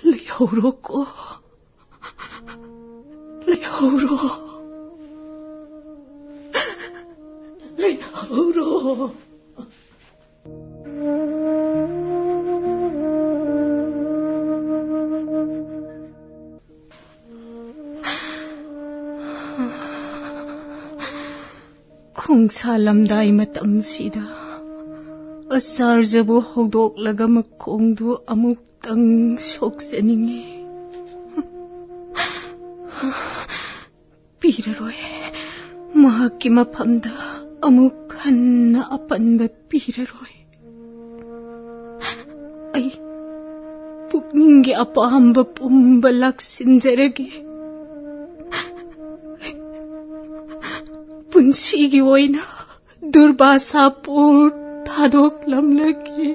ꯂꯩꯍꯧꯔꯣꯀꯣ꯫ ꯂꯩꯍꯧꯔꯣ꯫ ꯂꯩꯍꯧꯔꯣ꯫ ꯄꯨꯡꯁꯥꯂꯝꯗꯥꯏ ꯃꯇꯝꯁꯤꯗ ꯑꯆꯥꯔꯖꯕꯨ ꯍꯧꯗꯣꯛꯂꯒ ꯃꯈꯣꯡꯗꯨ ꯑꯃꯨꯛꯇꯪ ꯁꯣꯛꯆꯅꯤꯡꯉꯤ꯫ ꯄꯤꯔꯔꯣꯏ꯫ ꯃꯍꯥꯛꯀꯤ ꯃꯐꯝꯗ ꯑꯃꯨꯛ ꯍꯟꯅ ꯑꯄꯟꯕ ꯄꯤꯔꯔꯣꯏ꯫ ꯑꯩ ꯄꯨꯛꯅꯤꯡꯒꯤ ꯑꯄꯥꯝꯕ ꯄꯨꯝꯕ ꯂꯥꯛꯁꯤꯟꯖꯔꯒꯦ꯫ ꯄꯨꯟꯁꯤꯒꯤ ꯑꯣꯏꯅ ꯗꯨꯔꯕꯥꯁꯥꯄꯨꯔ ꯊꯥꯗꯣꯛꯂꯝꯂꯒꯦ꯫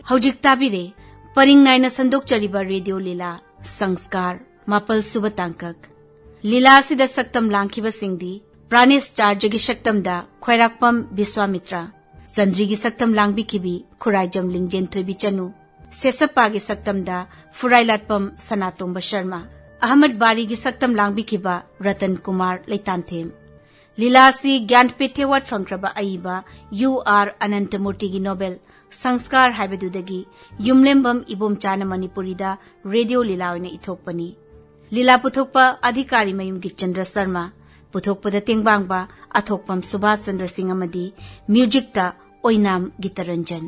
ꯍꯧꯖꯤꯛ ꯇꯥꯕꯤꯔꯦ ꯄꯔꯤꯡ ꯅꯥꯏꯅ ꯁꯟꯗꯣꯛꯆꯔꯤꯕ ꯔꯦꯗꯤꯑꯣ ꯂꯤꯂꯥ ꯁꯪꯁꯀꯥꯔ, ꯃꯥꯄꯜ ꯁꯨꯕ ꯇꯥꯡꯀꯛ꯫ ꯂꯤꯂꯥ ꯑꯁꯤꯗ ꯁꯛꯇꯝ ꯂꯥꯡꯈꯤꯕꯁꯤꯡꯗꯤ ꯄ꯭ꯔꯥꯅꯦꯁ ꯆꯥꯔꯖꯒꯤ ꯁꯛꯇꯝꯗ ꯈ꯭ꯋꯥꯏꯔꯥꯛꯄꯝ ꯕꯤꯁ꯭ꯋꯥꯃꯤꯇ꯭ꯔ, ꯆꯟꯗ꯭ꯔꯤꯒꯤ ꯁꯛꯇꯝ ꯂꯥꯡꯕꯤꯈꯤꯕꯤ ꯈꯨꯔꯥꯏꯖꯝ ꯂꯤꯡꯖꯦꯟꯊꯣꯏꯕꯤ ꯆꯅꯨ, ꯁꯦꯁꯞꯄꯥꯒꯤ ꯁꯛꯇꯝꯗ ꯐꯨꯔꯥꯏꯂꯥꯠꯄꯝ ꯁꯅꯥꯇꯣꯝꯕ ꯁꯔꯃ, ꯑꯍꯃꯗ ꯕꯥꯔꯤꯒꯤ ꯁꯛꯇꯝ ꯂꯥꯡꯕꯤꯈꯤꯕ ꯔꯇꯟ ꯀꯨꯃꯥꯔ ꯂꯩꯇꯥꯟꯊꯦꯝ꯫ ꯂꯤꯂꯥ ꯑꯁꯤ ꯒ꯭ꯌꯥꯟꯄꯤꯊ ꯑꯦꯋꯥꯔꯗ ꯐꯪꯈ꯭ꯔꯕ ꯑꯏꯕ ꯌꯨ ꯑꯥꯔ ꯑꯅꯟꯇꯃꯨꯔꯇꯤꯒꯤ ꯅꯣꯕꯦꯜ ꯁꯪꯁꯀꯥꯔ ꯍꯥꯏꯕꯗꯨꯗꯒꯤ ꯌꯨꯝꯂꯦꯝꯕꯝ ꯏꯕꯣꯝꯆꯥꯅ ꯃꯅꯤꯄꯨꯔꯤꯗ ꯔꯦꯗꯤꯑꯣ ꯂꯤꯂꯥ ꯑꯣꯏꯅ ꯏꯊꯣꯛꯄꯅꯤ꯫ ꯂꯤꯂꯥ ꯄꯨꯊꯣꯛꯄ ꯑꯙꯤꯀꯥꯔꯤ ꯃꯌꯨꯝꯒꯤ ꯆꯟꯗ꯭ꯔ ꯁꯔꯃ, ꯄꯨꯊꯣꯛꯄꯗ ꯇꯦꯡꯕꯥꯡꯕ ꯑꯊꯣꯛꯄꯝ ꯁꯨꯚꯥꯁ ꯆꯟꯗ꯭ꯔ ꯁꯤꯡ ꯑꯃꯗꯤ ꯃ꯭ꯌꯨꯖꯤꯛꯇ ꯑꯣꯏꯅꯥꯝ ꯒꯤꯇꯔꯟꯖꯟ꯫